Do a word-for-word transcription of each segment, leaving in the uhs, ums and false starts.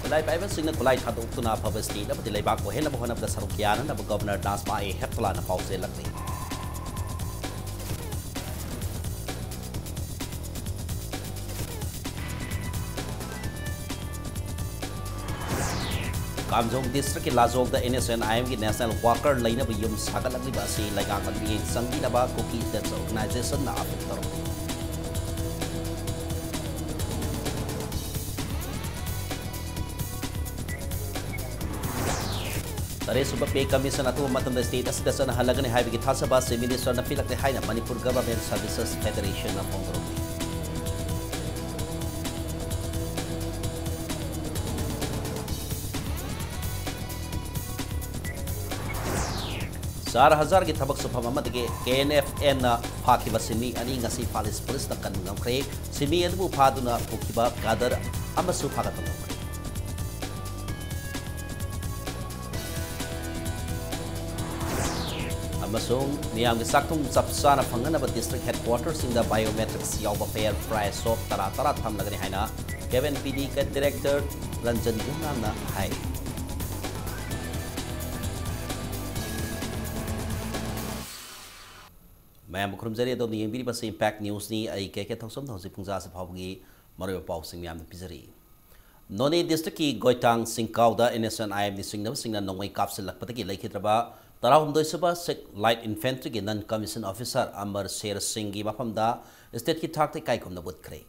ꯈꯨꯠꯂꯥꯏ ꯄꯥꯏꯕꯁꯤꯡꯅ ꯈꯨꯠꯂꯥꯏ ꯊꯥꯗꯣꯛꯇꯨꯅ ꯑꯐꯕ state ꯑꯃꯗꯤ ꯂꯩꯕꯥꯛ ꯑꯣꯏꯍꯟꯅꯕ ꯍꯣꯠꯅꯕꯗ ꯁꯔꯨꯛ ꯌꯥꯅꯅꯕ Governor ꯅꯥꯖꯃꯥ ꯑꯦ ꯍꯦꯞꯇꯨꯂꯥꯅ ꯄꯥꯎꯖꯦꯜꯂꯛꯂꯤ꯫ ꯀꯥꯝꯖꯣꯡ districtꯀꯤ ꯂꯥꯖꯣꯡꯗ NSCN-IMꯒꯤ national worker ꯂꯩꯅꯕ ꯌꯨꯝ ꯁꯥꯒꯠꯂꯛꯂꯤꯕ ꯑꯁꯤ ꯂꯩꯉꯥꯛꯅ ꯃꯤꯠꯌꯦꯡ ꯆꯪꯕꯤꯅꯕ Kuki Students Organizationꯅ appeal ꯇꯧꯔꯛꯂꯤ꯫ ꯇꯔꯦꯠꯁꯨꯕ Pay Commission ꯑꯊꯨꯕ ꯃꯇꯝꯗ state ꯑꯁꯤꯗ ꯆꯠꯅꯍꯜꯂꯒꯅꯤ ꯍꯥꯏꯕꯒꯤ ꯊꯥꯖꯕ Chief Ministerꯅ ꯄꯤꯂꯛꯂꯦ ꯍꯥꯏꯅ Manipur Government Services Federationꯅ ꯐꯣꯡꯗꯣꯔꯛꯂꯤ꯫ ꯆꯥꯔ ꯍꯖꯥꯔꯒꯤ ꯊꯕꯛ ꯁꯨꯐꯝ ꯑꯃꯗꯒꯤ KNFNꯅ ꯐꯥꯈꯤꯕ ꯁꯤꯟꯃꯤ ꯑꯅꯤ ꯉꯁꯤ ꯐꯥꯂꯤꯁ ꯄꯨꯂꯤꯁꯅ ꯀꯟꯕ ꯉꯝꯈ꯭ꯔꯦ꯫ ꯁꯤꯟꯃꯤ ꯑꯗꯨꯕꯨ ꯐꯥꯗꯨꯅ ꯄꯨꯈꯤꯕ ꯀꯥꯗꯔ ꯑꯃꯁꯨ ꯐꯥꯒꯠꯄ ꯉꯝꯈ꯭ꯔꯦ꯫ ꯑꯃꯁꯨꯡ ꯃꯤꯌꯥꯝꯒꯤ ꯆꯥꯛꯊꯨꯡ ꯆꯞ ꯆꯥꯅ ꯐꯪꯅꯅꯕ district headquarterꯁꯤꯡꯗ biometrics ꯌꯥꯎꯕ fair price shop ꯇꯔꯥ ꯇꯔꯥ ꯊꯝꯂꯒꯅꯤ ꯍꯥꯏꯅ KNPDꯒꯤ director ꯔꯟꯖꯟ ꯌꯨꯝꯅꯥꯝꯅ ꯍꯥꯏ꯫ ꯃꯌꯥꯝꯕꯨ ꯈꯨꯔꯨꯝꯖꯔꯤ꯫ ꯑꯗꯣꯝꯅ ꯌꯦꯡꯕꯤꯔꯤꯕꯁꯤ Impact Newsꯅꯤ꯫ ꯑꯩ ꯀꯦ ꯀꯦ ꯊꯧꯁꯝꯅ ꯍꯧꯖꯤꯛ ꯄꯨꯡ ꯇꯔꯥ ꯐꯥꯎꯕꯒꯤ ꯃꯔꯨꯑꯣꯏꯕ ꯄꯥꯎꯁꯤꯡ ꯃꯌꯥꯝꯗ ꯄꯤꯖꯔꯤ꯫ ꯅꯣꯅꯦ districtꯀꯤ ꯒꯣꯏꯇꯥꯡ ꯆꯤꯡꯀꯥꯎꯗ NSCN-IMꯅ ꯆꯤꯡꯅꯕꯁꯤꯡꯅ ꯅꯣꯡꯃꯩ ꯀꯥꯞꯁꯤꯜꯂꯛꯄꯗꯒꯤ ꯂꯩꯈꯤꯗ꯭ꯔꯕ ꯇꯔꯥꯍꯨꯝꯗꯣꯏꯁꯨꯕ Sikh Light Infantryꯒꯤ non commissioned officer ꯑꯃꯔ ꯁꯦꯔ ꯁꯤꯡꯒꯤ ꯃꯐꯝꯗ stateꯀꯤ ꯊꯥꯛꯇ ꯏꯀꯥꯏ ꯈꯨꯝꯅꯕ ꯎꯠꯈ꯭ꯔꯦ꯫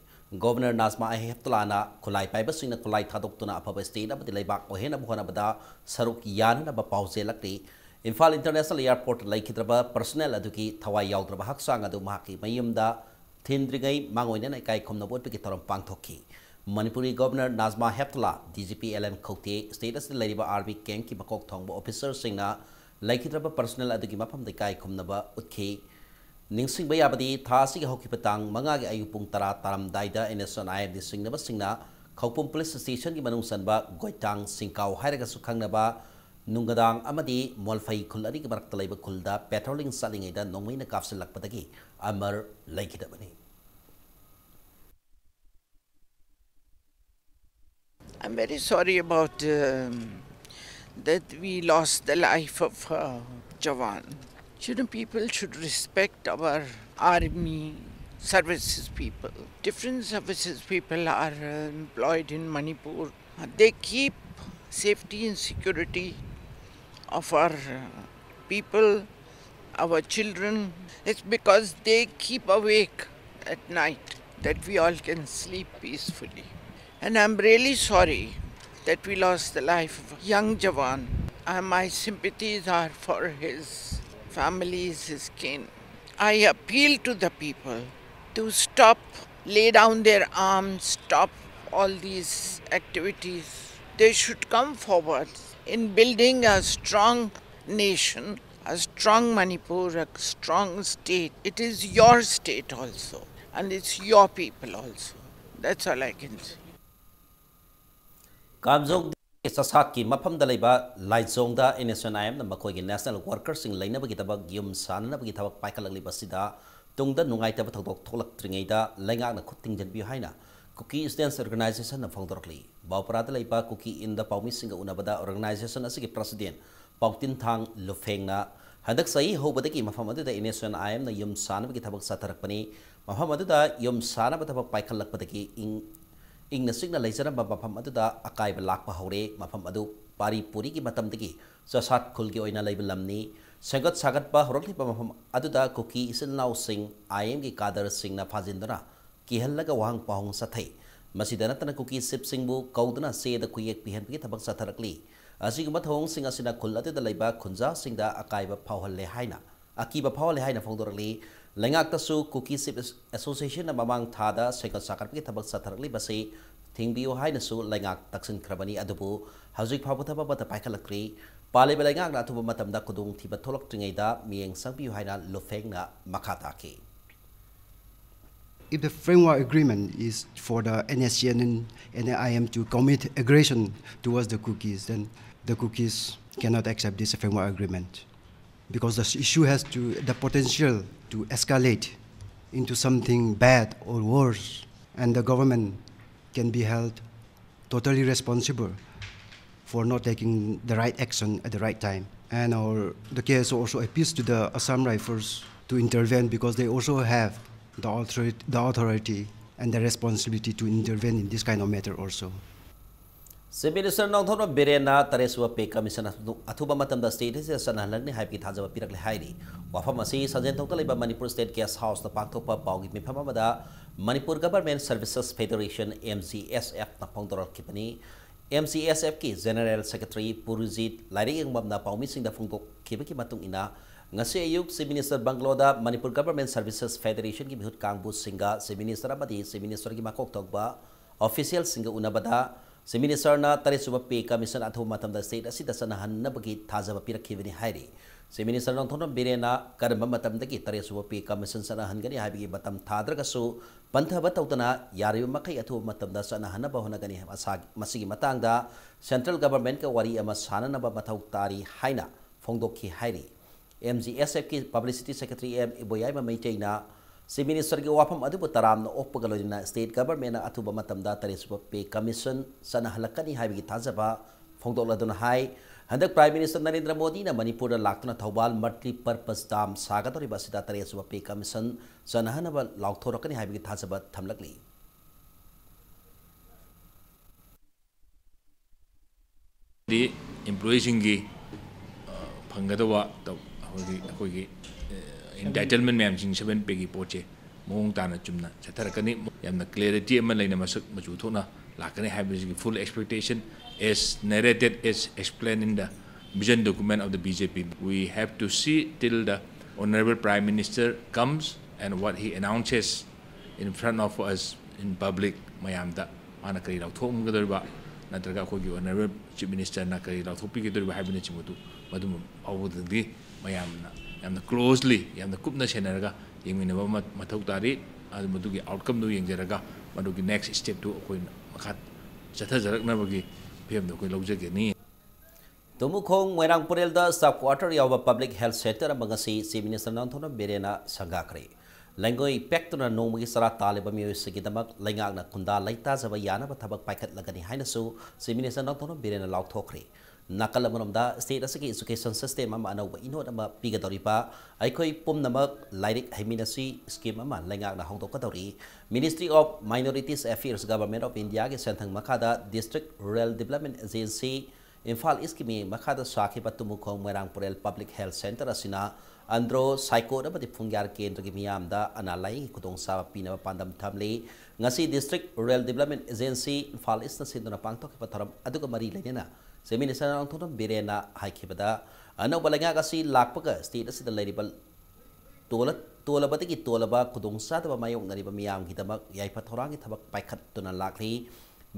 Governor ꯅꯥꯖꯃꯥ ꯑꯦ ꯍꯦꯞꯇꯨꯂꯥꯅ ꯈꯨꯠꯂꯥꯏ ꯄꯥꯏꯕꯁꯤꯡꯅ ꯈꯨꯠꯂꯥꯏ ꯊꯥꯗꯣꯛꯇꯨꯅ ꯑꯐꯕ state ꯑꯃꯗꯤ ꯂꯩꯕꯥꯛ ꯑꯣꯏꯍꯟꯅꯕ ꯍꯣꯠꯅꯕꯗ ꯁꯔꯨꯛ ꯌꯥꯅꯅꯕ ꯄꯥꯎꯖꯦꯜꯂꯛꯂꯤ꯫ ꯏꯝꯐꯥꯜ International Airportꯇ ꯂꯩꯈꯤꯗ꯭ꯔꯕ personnel ꯑꯗꯨꯒꯤ ꯊꯋꯥꯏ ꯌꯥꯎꯗ꯭ꯔꯕ ꯍꯛꯆꯥꯡ ꯑꯗꯨ ꯃꯍꯥꯛꯀꯤ ꯃꯌꯨꯝꯗ ꯊꯤꯟꯗ꯭ꯔꯤꯉꯩ ꯃꯥꯡꯑꯣꯏꯅꯅ ꯏꯀꯥꯏ ꯈꯨꯝꯅꯕ ꯎꯠꯄꯒꯤ ꯊꯧꯔꯝ ꯄꯥꯡꯊꯣꯛꯈꯤ꯫ ꯃꯅꯤꯄꯨꯔꯒꯤ Governor ꯅꯥꯖꯃꯥ ꯍꯦꯞꯇꯨꯂꯥ, DGP LN ꯈꯧꯇꯦ, state ꯑꯁꯤꯗ ꯂꯩꯔꯤꯕ army campꯀꯤ ꯃꯀꯣꯛ ꯊꯣꯡꯕ officerꯁꯤꯡꯅ ꯂꯩꯈꯤꯗ꯭ꯔꯕ personnel ꯑꯗꯨꯒꯤ ꯃꯐꯝꯗ ꯏꯀꯥꯏ ꯈꯨꯝꯅꯕ ꯎꯠꯈꯤ꯫ ꯅꯤꯡꯁꯤꯡꯕ ꯌꯥꯕꯗꯤ, ꯊꯥ ꯑꯁꯤꯒꯤ ꯍꯧꯈꯤꯕ ꯇꯥꯡ ꯃꯉꯥꯒꯤ ꯑꯌꯨꯛ ꯄꯨꯡ ꯇꯔꯥ ꯇꯥꯔꯝꯗꯥꯏꯗ NSCN-IMꯗ ꯆꯤꯡꯅꯕꯁꯤꯡꯅ ꯈꯧꯄꯨꯝ police stationꯒꯤ ꯃꯅꯨꯡ ꯆꯟꯕ ꯒꯣꯏꯇꯥꯡ ꯆꯤꯡꯀꯥꯎ ꯍꯥꯏꯔꯒꯁꯨ ꯈꯪꯅꯕ ꯅꯨꯡꯒꯗꯥꯡ ꯑꯃꯗꯤ ꯃꯣꯜꯐꯩ ꯈꯨꯜ ꯑꯅꯤꯒꯤ ꯃꯔꯛꯇ ꯂꯩꯕ ꯈꯨꯜꯗ patrolling ꯆꯠꯂꯤꯉꯩꯗ ꯅꯣꯡꯃꯩꯅ ꯀꯥꯞꯁꯤꯜꯂꯛꯄꯗꯒꯤ ꯑꯃꯔ ꯂꯩꯈꯤꯗꯕꯅꯤ꯫ I'm very sorry about um, that we lost the life of a Jawan. You know, people should respect our army services people. Different services people are uh, employed in Manipur. They keep safety and security of our uh, people, our children. It's because they keep awake at night that we all can sleep peacefully. And I'm really sorry that we lost the life of a young Jawan. Uh, my sympathies are for his families, his kin. I appeal to the people to stop, lay down their arms, stop all these activities. They should come forward in building a strong nation, a strong Manipur, a strong state. It is your state also, and it's your people also. That's all I can say. ꯀꯥꯝꯖꯣꯡꯒꯤ ꯆꯥꯁꯥꯠꯀꯤ ꯃꯐꯝꯗ ꯂꯩꯕ ꯂꯥꯏꯖꯣꯡꯗ and S and ꯑꯥꯏ ꯑꯦꯝꯅ ꯃꯈꯣꯏꯒꯤ national ꯋꯥꯔꯀꯔꯁꯤꯡ ꯂꯩꯅꯕꯒꯤ ꯊꯕꯛ ꯌꯨꯝ ꯁꯥꯅꯅꯕꯒꯤ ꯊꯕꯛ ꯄꯥꯏꯈꯠꯂꯛꯂꯤꯕ ꯑꯁꯤꯗ ꯇꯨꯡꯗ ꯅꯨꯡꯉꯥꯏꯇꯕ ꯊꯧꯗꯣꯛ ꯊꯣꯛꯂꯛꯇ꯭ꯔꯤꯉꯩꯗ ꯂꯩꯉꯥꯛꯅ ꯈꯨꯠ ꯊꯤꯡꯖꯤꯟꯕꯤꯌꯨ ꯍꯥꯏꯅ ꯀꯨꯀꯤ ꯁ꯭ꯇꯨꯗꯦꯟꯠꯁ ꯑꯣꯔꯒꯅꯥꯏꯖꯦꯁꯟꯅ ꯐꯣꯡꯗꯣꯔꯛꯂꯤ꯫ ꯕꯥꯎꯄꯔꯥꯗ ꯂꯩꯕ ꯀꯨꯀꯤ ꯏꯟꯗ ꯄꯥꯎꯃꯤꯁꯤꯡꯒ ꯎꯅꯕꯗ ꯑꯣꯔꯒꯅꯥꯏꯖꯦꯁꯟ ꯑꯁꯤꯒꯤ ꯄ꯭ꯔꯁꯤꯗꯦꯟꯠ ꯄꯥꯎꯇꯤꯟꯊꯥꯡ ꯂꯨꯐꯦꯡꯅ ꯍꯟꯗꯛ ꯆꯍꯤ ꯍꯧꯕꯗꯒꯤ ꯃꯐꯝ ꯑꯗꯨꯗ ꯑꯦꯟ ꯑꯦꯁ ꯑꯦꯟ ꯑꯥꯏ ꯑꯦꯝꯅ ꯌꯨꯝ ꯁꯥꯅꯕꯒꯤ ꯊꯕꯛ ꯆꯠꯊꯔꯛꯄꯅꯤ꯫ ꯃꯐꯝ ꯑꯗꯨꯗ ꯌꯨꯝ ꯁꯥꯅꯕ ꯊꯕꯛ ꯄꯥꯏꯈꯠꯂꯛꯄꯗꯒꯤ ꯏꯪ ꯏꯪꯅ ꯆꯤꯛꯅ ꯂꯩꯖꯔꯝꯕ ꯃꯐꯝ ꯑꯗꯨꯗ ꯑꯀꯥꯏꯕ ꯂꯥꯛꯄ ꯍꯧꯔꯦ꯫ ꯃꯐꯝ ꯑꯗꯨ ꯄꯥꯔꯤ ꯄꯨꯔꯤꯒꯤ ꯃꯇꯝꯗꯒꯤ ꯆꯥꯁꯥꯠ ꯈꯨꯜꯒꯤ ꯑꯣꯏꯅ ꯂꯩꯕ ꯂꯝꯅꯤ꯫ ꯁꯦꯝꯒꯠ ꯁꯥꯒꯠꯄ ꯍꯧꯔꯛꯂꯤꯕ ꯃꯐꯝ ꯑꯗꯨꯗ ꯀꯨꯀꯤ ꯏꯆꯤꯜ ꯏꯅꯥꯎꯁꯤꯡ, ꯑꯥꯏ ꯑꯦꯝꯒꯤ ꯀꯥꯗꯔꯁꯤꯡꯅ ꯐꯥꯖꯤꯟꯗꯨꯅ ꯀꯤꯍꯜꯂꯒ ꯋꯥꯍꯪ ꯄꯥꯎꯍꯪ ꯆꯠꯊꯩ꯫ ꯃꯁꯤꯗ ꯅꯠꯇꯅ ꯀꯨꯀꯤ ꯆꯤꯐꯁꯤꯡꯕꯨ ꯀꯧꯗꯨꯅ ꯆꯦꯗ ꯈꯨꯌꯦꯛ ꯄꯤꯍꯟꯕꯒꯤ ꯊꯕꯛ ꯆꯠꯊꯔꯛꯂꯤ꯫ ꯑꯁꯤꯒꯨꯝꯕ ꯊꯧꯑꯣꯡꯁꯤꯡ ꯑꯁꯤꯅ ꯈꯨꯜ ꯑꯗꯨꯗ ꯂꯩꯕ ꯈꯨꯟꯖꯥꯁꯤꯡꯗ ꯑꯀꯥꯏꯕ ꯐꯥꯎꯍꯜꯂꯦ ꯍꯥꯏꯅ ꯑꯀꯤꯕ ꯐꯥꯎꯍꯜꯂꯦ ꯍꯥꯏꯅ ꯐꯣꯡꯗꯣꯔꯛꯂꯤ꯫ ꯂꯩꯉꯥꯛꯇꯁꯨ ꯀꯨꯀꯤ ꯆꯤꯐ ꯑꯦꯁꯣꯁꯤꯌꯦꯁꯟꯅ ꯃꯃꯥꯡ ꯊꯥꯗ ꯁꯦꯝꯒꯠ ꯁꯥꯒꯠꯄꯒꯤ ꯊꯕꯛ ꯆꯠꯊꯔꯛꯂꯤꯕꯁꯤ ꯊꯤꯡꯕꯤꯌꯨ ꯍꯥꯏꯅꯁꯨ ꯂꯩꯉꯥꯛ ꯇꯛꯁꯤꯟꯈ꯭ꯔꯕꯅꯤ, ꯑꯗꯨꯕꯨ ꯍꯧꯖꯤꯛ ꯐꯥꯎꯕ ꯊꯕꯛ ꯑꯃꯠꯇ ꯄꯥꯏꯈꯠꯂꯛꯇ꯭ꯔꯤ꯫ ꯄꯥꯜꯂꯤꯕ ꯂꯩꯉꯥꯛꯅ ꯑꯊꯨꯕ ꯃꯇꯝꯗ ꯈꯨꯗꯣꯡꯊꯤꯕ ꯊꯣꯛꯂꯛꯇ꯭ꯔꯤꯉꯩꯗ ꯃꯤꯠꯌꯦꯡ ꯆꯪꯕꯤꯌꯨ ꯍꯥꯏꯅ ꯂꯨꯐꯦꯡꯅ ꯃꯈꯥ ꯇꯥꯈꯤ꯫ If the framework agreement is for the N S C N and N I M to commit aggression towards the Kukis, then the Kukis cannot accept this framework agreement, because the issue has to, the potential to escalate into something bad or worse, and the government can be held totally responsible for not taking the right action at the right time. And our, the K S O also appeals to the Assam Rifles to intervene because they also have the authority, the authority and the responsibility to intervene in this kind of matter also. Chief Minister Nongthombam Birenna ꯇꯔꯦꯠꯁꯨꯕ Pay Commission ꯑꯊꯨ-, ꯑꯊꯨꯕ ꯃꯇꯝꯗ state ꯑꯁꯤꯗ ꯆꯠꯅꯍꯜꯂꯒꯅꯤ ꯍꯥꯏꯕꯒꯤ ꯊꯥꯖꯕ ꯄꯤꯔꯛꯂꯦ ꯍꯥꯏꯔꯤ꯫ ꯋꯥꯐꯝ ꯑꯁꯤ ꯁꯟꯖꯦꯟꯊꯣꯡꯗ ꯂꯩꯕ Manipur State Guest House ꯇ ꯄꯥꯡꯊꯣꯛꯄ ꯄꯥꯎꯒꯤ ꯃꯤꯐꯝ ꯑꯃꯗ Manipur Government Services Federation, M G S F ꯅ ꯐꯣꯡꯗꯣꯔꯛꯈꯤꯕꯅꯤ꯫ M G S F ꯀꯤ General Secretary ꯄꯨꯔꯨꯖꯤꯠ ꯂꯥꯏꯔꯦꯛꯌꯦꯡꯕꯝꯅ ꯄꯥꯎꯃꯤꯁꯤꯡꯗ ꯐꯣꯡꯗꯣꯛꯈꯤꯕꯒꯤ ꯃꯇꯨꯡ ꯏꯟꯅ, ꯉꯁꯤ ꯑꯌꯨꯛ Chief Minister Bungalow ꯗ Manipur Government Services Federation ꯒꯤ ꯃꯤꯍꯨꯠ ꯀꯥꯡꯕꯨꯁꯤꯡꯒ Chief Minister ꯑꯃꯗꯤ Chief Minister ꯒꯤ ꯃꯀꯣꯛ ꯊꯣꯡꯕ official ꯁꯤꯡꯒ ꯎꯅꯕꯗ Chief Minister ꯅ ꯇꯔꯦꯠꯁꯨꯕ Pay Commission ꯑꯊꯨꯕ ꯃꯇꯝꯗ state ꯑꯁꯤꯗ ꯆꯠꯅꯍꯟꯅꯕꯒꯤ ꯊꯥꯖꯕ ꯄꯤꯔꯛꯈꯤꯕꯅꯤ ꯍꯥꯏꯔꯤ꯫ Chief Minister ꯅꯣꯡꯊꯣꯝꯕꯝ ꯕꯤꯔꯦꯟꯅ ꯀꯔꯝꯕ ꯃꯇꯝꯗꯒꯤ ꯇꯔꯦꯠꯁꯨꯕ Pay Commission ꯆꯠꯅꯍꯟꯒꯅꯤ ꯍꯥꯏꯕꯒꯤ ꯃꯇꯝ ꯊꯥꯗ꯭ꯔꯒꯁꯨ, ꯄꯟꯊꯕ ꯇꯧꯗꯅ ꯌꯥꯔꯤꯕ ꯃꯈꯩ ꯑꯊꯨꯕ ꯃꯇꯝꯗ ꯆꯠꯅꯍꯟꯅꯕ ꯍꯣꯠꯅꯒꯅꯤ꯫ ꯃꯁꯥ-, ꯃꯁꯤꯒꯤ ꯃꯇꯥꯡꯗ Central Government ꯀ ꯋꯥꯔꯤ ꯑꯃ ꯁꯥꯅꯅꯕ ꯃꯊꯧ ꯇꯥꯔꯤ ꯍꯥꯏꯅ ꯐꯣꯡꯗꯣꯛꯈꯤ ꯍꯥꯏꯔꯤ꯫ M G S F ꯀꯤ Publicity Secretary M ꯏꯕꯣꯌꯥꯏꯃ ꯃꯩꯇꯩꯅ Chief Minister ꯒꯤ ꯋꯥꯐꯝ ꯑꯗꯨꯕꯨ ꯇꯔꯥꯝꯅ ꯑꯣꯛꯄꯒ ꯂꯣꯏꯅꯅ State Government ꯅ ꯑꯊꯨꯕ ꯃꯇꯝꯗ ꯇꯔꯦꯠꯁꯨꯕ Pay Commission ꯆꯠꯅꯍꯜꯂꯛꯀꯅꯤ ꯍꯥꯏꯕꯒꯤ ꯊꯥꯖꯕ ꯐꯣꯡꯗꯣꯛꯂꯗꯨꯅ ꯍꯥꯏ, ꯍꯟꯗꯛ Prime Minister ꯅꯔꯦꯟꯗ꯭ꯔ ꯃꯣꯗꯤꯅ ꯃꯅꯤꯄꯨꯔꯗ ꯂꯥꯛꯇꯨꯅ ꯊꯧꯕꯥꯜ Multi Purpose Dam ꯁꯥꯒꯗꯧꯔꯤꯕ ꯑꯁꯤꯗ ꯇꯔꯦꯠꯁꯨꯕ Pay Commission ꯆꯠꯅꯍꯟꯅꯕ ꯂꯥꯎꯊꯣꯔꯛꯀꯅꯤ ꯍꯥꯏꯕꯒꯤ ꯊꯥꯖꯕ ꯊꯝꯂꯛꯂꯤ꯫ ꯗꯤ employee ꯁꯤꯡꯒꯤ, ꯑ, ꯐꯪꯒꯗꯧꯕ ꯇꯧ-, ꯑꯩꯈꯣꯏꯒꯤ, ꯑꯩꯈꯣꯏꯒꯤ, ꯑ, entitlement ꯃꯌꯥꯝꯁꯤꯡ seven Pay ꯒꯤ ꯄꯣꯠꯁꯦ ꯃꯑꯣꯡ ꯇꯥꯅ ꯆꯨꯝꯅ ꯆꯠꯊꯔꯛꯀꯅꯤ꯫ ꯌꯥꯝꯅ clarity ꯑꯃ ꯂꯩꯅ ꯃꯁꯛ ꯃꯆꯨ ꯊꯣꯛꯅ ꯂꯥꯛꯀꯅꯤ ꯍꯥꯏꯕꯁꯤꯒꯤ full expectation, as narrated, as explained in the vision document of the B J P. We have to see till the Honorable Prime Minister comes and what he announces in front of us in public, ꯃꯌꯥꯝꯗ ꯃꯥꯅ ꯀꯔꯤ ꯂꯥꯎꯊꯣꯛꯑꯝꯒꯗꯧꯔꯤꯕ, ꯅꯠꯇ꯭ꯔꯒ ꯑꯩꯈꯣꯏꯒꯤ Honorable Chief Minister ꯅ ꯀꯔꯤ ꯂꯥꯎꯊꯣꯛꯄꯤꯒꯗꯧꯔꯤꯕ ꯍꯥꯏꯕꯅꯆꯤꯡꯕꯗꯨ, ꯃꯗꯨ ꯐꯥꯎꯕꯗꯗꯤ ꯃꯌꯥꯝꯅ ꯌꯥꯝꯅ closely, ꯌꯥꯝꯅ ꯀꯨꯞꯅ ꯁꯦꯟꯅꯔꯒ ꯌꯦꯡꯃꯤꯟꯅꯕ ꯑꯃ ꯃꯊꯧ ꯇꯥꯔꯤ꯫ ꯑꯗꯨ ꯃꯗꯨꯒꯤ outcome ꯗꯨ ꯌꯦꯡꯖꯔꯒ ꯃꯗꯨꯒꯤ next step ꯇꯨ ꯑꯩꯈꯣꯏꯅ ꯃꯈꯥ ꯆꯠꯊꯖꯔꯛꯅꯕꯒꯤ ꯐꯤꯕꯝꯗꯨ ꯑꯩꯈꯣꯏ ꯂꯧꯖꯒꯅꯤ꯫ ꯇꯨꯃꯨꯈꯣꯡ ꯃꯣꯏꯔꯥꯡ ꯄꯨꯔꯦꯜꯗ sub quarter ꯌꯥꯎꯕ Public Health Center ꯑꯃ ꯉꯁꯤ Chief Minister ꯅꯣꯡꯊꯣꯝꯕꯝ ꯕꯤꯔꯦꯟꯅ ꯁꯪꯒꯥꯈ꯭ꯔꯦ꯫ ꯂꯩꯉꯣꯏ ꯄꯦꯛꯇꯨꯅ ꯅꯣꯡꯃꯒꯤ ꯆꯔꯥ ꯇꯥꯜꯂꯤꯕ ꯃꯤꯑꯣꯏꯁꯤꯡꯒꯤꯗꯃꯛ ꯂꯩꯉꯥꯛꯅ ꯈꯨꯟꯗꯥ ꯂꯩꯇꯥꯖꯕ ꯌꯥꯅꯕ ꯊꯕꯛ ꯄꯥꯏꯈꯠꯂꯒꯅꯤ ꯍꯥꯏꯅꯁꯨ Chief Minister ꯅꯣꯡꯊꯣꯝꯕꯝ ꯕꯤꯔꯦꯟꯅ ꯂꯥꯎꯊꯣꯛꯈ꯭ꯔꯦ꯫ ꯅꯥꯀꯜ ꯑꯃꯔꯣꯝꯗ, state ꯑꯁꯤꯒꯤ education system ꯑꯃ ꯑꯅꯧꯕ ꯏꯅꯣꯠ ꯑꯃ ꯄꯤꯒꯗꯧꯔꯤꯕ ꯑꯩꯈꯣꯏ ꯄꯨꯝꯅꯃꯛ ꯂꯥꯏꯔꯤꯛ ꯍꯩꯃꯤꯟꯅꯁꯤ scheme ꯑꯃ ꯂꯩꯉꯥꯛꯅ ꯍꯧꯗꯣꯛꯀꯗꯧꯔꯤ꯫ Ministry of Minorities Affairs, Government of Indiaꯒꯤ ꯁꯦꯟꯊꯪ ꯃꯈꯥꯗ District Rural Development Agency Imphal Eastꯀꯤ ꯃꯤꯠꯌꯦꯡ ꯃꯈꯥꯗ ꯁꯥꯈꯤꯕ ꯇꯨꯃꯨꯈꯣꯡ ꯃꯣꯏꯔꯥꯡ ꯄꯨꯔꯦꯜ Public Health Centre ꯑꯁꯤꯅ ꯑꯟꯗ꯭ꯔꯣ, ꯁꯥꯏꯀꯣꯠ ꯑꯃꯗꯤ ꯐꯨꯡꯌꯥꯔ ꯀꯦꯟꯗ꯭ꯔꯒꯤ ꯃꯤꯌꯥꯝꯗ ꯑꯅꯥ ꯂꯥꯌꯦꯡꯒꯤ ꯈꯨꯗꯣꯡꯆꯥꯕ ꯄꯤꯅꯕ ꯄꯥꯟꯗꯝ ꯊꯝꯂꯤ꯫ ꯉꯁꯤ District Rural Development Agency Imphal Eastꯅ ꯁꯤꯟꯗꯨꯅ ꯄꯥꯡꯊꯣꯛꯈꯤꯕ ꯊꯧꯔꯝ ꯑꯗꯨꯒ ꯃꯔꯤ ꯂꯩꯅꯅ Chief Minister ꯅꯣꯡꯊꯣꯝꯕꯝ ꯕꯤꯔꯦꯟꯅ ꯍꯥꯏꯈꯤꯕꯗ, ꯑꯅꯧꯕ ꯂꯩꯉꯥꯛ ꯑꯁꯤ ꯂꯥꯛꯄꯒ state ꯑꯁꯤꯗ ꯂꯩꯔꯤꯕ ꯇꯣꯂ-, ꯇꯣꯂꯕꯗꯒꯤ ꯇꯣꯂꯕ ꯈꯨꯗꯣꯡꯆꯥꯗꯕ ꯃꯥꯌꯣꯛꯅꯔꯤꯕ ꯃꯤꯌꯥꯝꯒꯤꯗꯃꯛ ꯌꯥꯏꯐ ꯊꯧꯔꯥꯡꯒꯤ ꯊꯕꯛ ꯄꯥꯏꯈꯠꯇꯨꯅ ꯂꯥꯛꯂꯤ꯫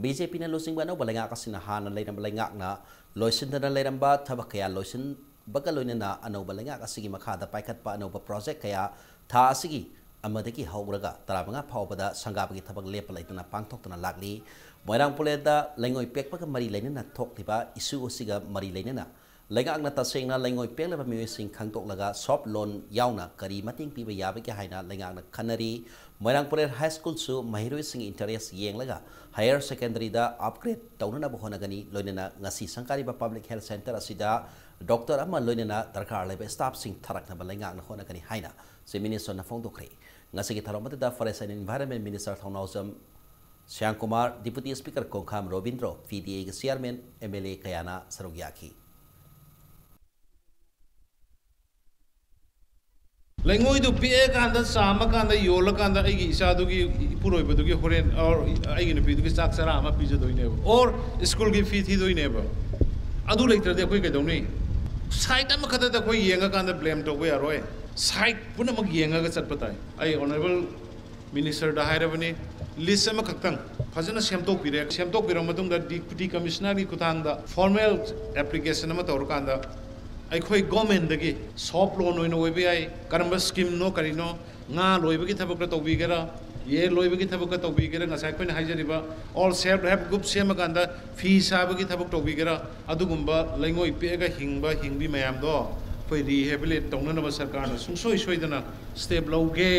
BJPꯅ ꯂꯨꯆꯤꯡꯕ ꯑꯅꯧꯕ ꯂꯩꯉꯥꯛ ꯑꯁꯤꯅ ꯍꯥꯟꯅ ꯂꯩꯔꯝꯕ ꯂꯩꯉꯥꯛꯅ ꯂꯣꯏꯁꯤꯟꯗꯅ ꯂꯩꯔꯝꯕ ꯊꯕꯛ ꯀꯌꯥ ꯂꯣꯏꯁꯤꯟꯕꯒ ꯂꯣꯏꯅꯅ ꯑꯅꯧꯕ ꯂꯩꯉꯥꯛ ꯑꯁꯤꯒꯤ ꯃꯈꯥꯗ ꯄꯥꯏꯈꯠꯄ ꯑꯅꯧꯕ project ꯀꯌꯥ ꯊꯥ ꯑꯁꯤꯒꯤ ꯑꯃꯗꯒꯤ ꯍꯧꯔꯒ ꯇꯔꯥꯃꯉꯥ ꯐꯥꯎꯕꯗ ꯁꯪꯒꯥꯕꯒꯤ ꯊꯕꯛ ꯂꯦꯞꯄ ꯂꯩꯇꯅ ꯄꯥꯡꯊꯣꯛꯇꯨꯅ ꯂꯥꯛꯂꯤ꯫ ꯃꯣꯏꯔꯥꯡ ꯄꯨꯔꯦꯜꯗ ꯂꯩꯉꯣꯏ ꯄꯦꯛꯄꯒ ꯃꯔꯤ ꯂꯩꯅꯅ ꯊꯣꯛꯂꯤꯕ issue ꯑꯁꯤꯒ ꯃꯔꯤ ꯂꯩꯅꯅ ꯂꯩꯉꯥꯛꯅ ꯇꯁꯦꯡꯅ ꯂꯩꯉꯣꯏ ꯄꯦꯛꯂꯕ ꯃꯤꯑꯣꯏꯁꯤꯡ ꯈꯪꯗꯣꯛꯂꯒ soft loan ꯌꯥꯎꯅ ꯀꯔꯤ ꯃꯇꯦꯡ ꯄꯤꯕ ꯌꯥꯕꯒꯦ ꯍꯥꯏꯅ ꯂꯩꯉꯥꯛꯅ ꯈꯟꯅꯔꯤ꯫ ꯃꯣꯏꯔꯥꯡ ꯄꯨꯔꯦꯜ High Schoolꯁꯨ ꯃꯍꯩꯔꯣꯏꯁꯤꯡꯒꯤ interest ꯌꯦꯡꯂꯒ higher secondary ꯗ upgrade ꯇꯧꯅꯅꯕ ꯍꯣꯠꯅꯒꯅꯤ꯫ ꯂꯣꯏꯅꯅ ꯉꯁꯤ ꯁꯪꯒꯥꯔꯤꯕ Public Health Centre ꯑꯁꯤꯗ doctor ꯑꯃ ꯂꯣꯏꯅꯅ ꯗꯔꯀꯥꯔ ꯂꯩꯕ staffꯁꯤꯡ ꯊꯥꯔꯛꯅꯕ ꯂꯩꯉꯥꯛꯅ ꯍꯣꯠꯅꯒꯅꯤ ꯍꯥꯏꯅ Chief Ministerꯅ ꯐꯣꯡꯗꯣꯛꯈ꯭ꯔꯦ꯫ ꯉꯁꯤꯒꯤ ꯊꯧꯔꯝ ꯑꯗꯨꯗ Forest and Environment Minister Thounaojam Shyamkumar, Deputy Speaker ꯀꯣꯡꯈꯥꯝ Robindro, PDAꯒꯤ chairman, MLA ꯀꯌꯥꯅ ꯁꯔꯨꯛ ꯌꯥꯈꯤ꯫ ꯂꯩꯉꯣꯏꯗꯨ ꯄꯦꯛꯑꯀꯥꯟꯗ, ꯆꯥꯝꯃꯀꯥꯟꯗ, ꯌꯣꯜꯂꯀꯥꯟꯗ ꯑꯩꯒꯤ ꯏꯆꯥꯗꯨꯒꯤ, ꯏꯄꯨꯔꯣꯏꯕꯗꯨꯒꯤ ꯍꯣꯔꯦꯟ, or ꯑꯩꯒꯤ ꯅꯨꯄꯤꯗꯨꯒꯤ ꯆꯥꯛ ꯆꯔꯥ ꯑꯃ ꯄꯤꯖꯗꯣꯏꯅꯦꯕ, or ꯁ꯭ꯀꯨꯜꯒꯤ ꯐꯤ ꯊꯤꯗꯣꯏꯅꯦꯕ꯫ ꯑꯗꯨ ꯂꯩꯇ꯭ꯔꯗꯤ ꯑꯩꯈꯣꯏ ꯀꯩꯗꯧꯅꯤ? Side ꯑꯃꯈꯛꯇꯗ ꯑꯩꯈꯣꯏ ꯌꯦꯡꯉꯀꯥꯟꯗ blame ꯇꯧꯕ ꯌꯥꯔꯣꯏ꯫ Side ꯄꯨꯝꯅꯃꯛ ꯌꯦꯡꯉꯒ ꯆꯠꯄ ꯇꯥꯏ꯫ ꯑꯩ Honourable Ministerꯗ ꯍꯥꯏꯔꯕꯅꯤ, list ꯑꯃꯈꯛꯇꯪ ꯐꯖꯅ ꯁꯦꯝꯗꯣꯛꯄꯤꯔꯦ꯫ ꯁꯦꯝꯗꯣꯛꯄꯤꯔꯕ ꯃꯇꯨꯡꯗ Deputy Commissionerꯒꯤ ꯈꯨꯠꯊꯥꯡꯗ formal application ꯑꯃ ꯇꯧꯔꯀꯥꯟꯗ ꯑꯩꯈꯣꯏ governmentꯗꯒꯤ soft loan ꯑꯣꯏꯅ ꯑꯣꯏꯕ ꯌꯥꯏ, ꯀꯔꯝꯕ schemeꯅꯣ ꯀꯔꯤꯅꯣ, ꯉꯥ ꯂꯣꯏꯕꯒꯤ ꯊꯕꯛꯇ ꯇꯧꯕꯤꯒꯦꯔꯥ, ꯌꯦꯟ ꯂꯣꯏꯕꯒꯤ ꯊꯕꯛꯇ ꯇꯧꯕꯤꯒꯦꯔꯥ, ꯉꯁꯥꯏ ꯑꯩꯈꯣꯏꯅ ꯍꯥꯏꯖꯔꯤꯕ all self help group ꯁꯦꯝꯃꯀꯥꯟꯗ ꯐꯤ ꯁꯥꯕꯒꯤ ꯊꯕꯛ ꯇꯧꯕꯤꯒꯦꯔꯥ, ꯑꯗꯨꯒꯨꯝꯕ ꯂꯩꯉꯣꯏ ꯄꯦꯛꯑꯒ ꯍꯤꯡꯕ, ꯍꯤꯡꯕꯤ ꯃꯌꯥꯝꯗꯣ ꯑꯩꯈꯣꯏ rehabilitate ꯇꯧꯅꯅꯕ ꯁꯔꯀꯥꯔꯅ ꯁꯨꯡꯁꯣꯏ ꯁꯣꯏꯗꯅ step ꯂꯧꯒꯦ꯫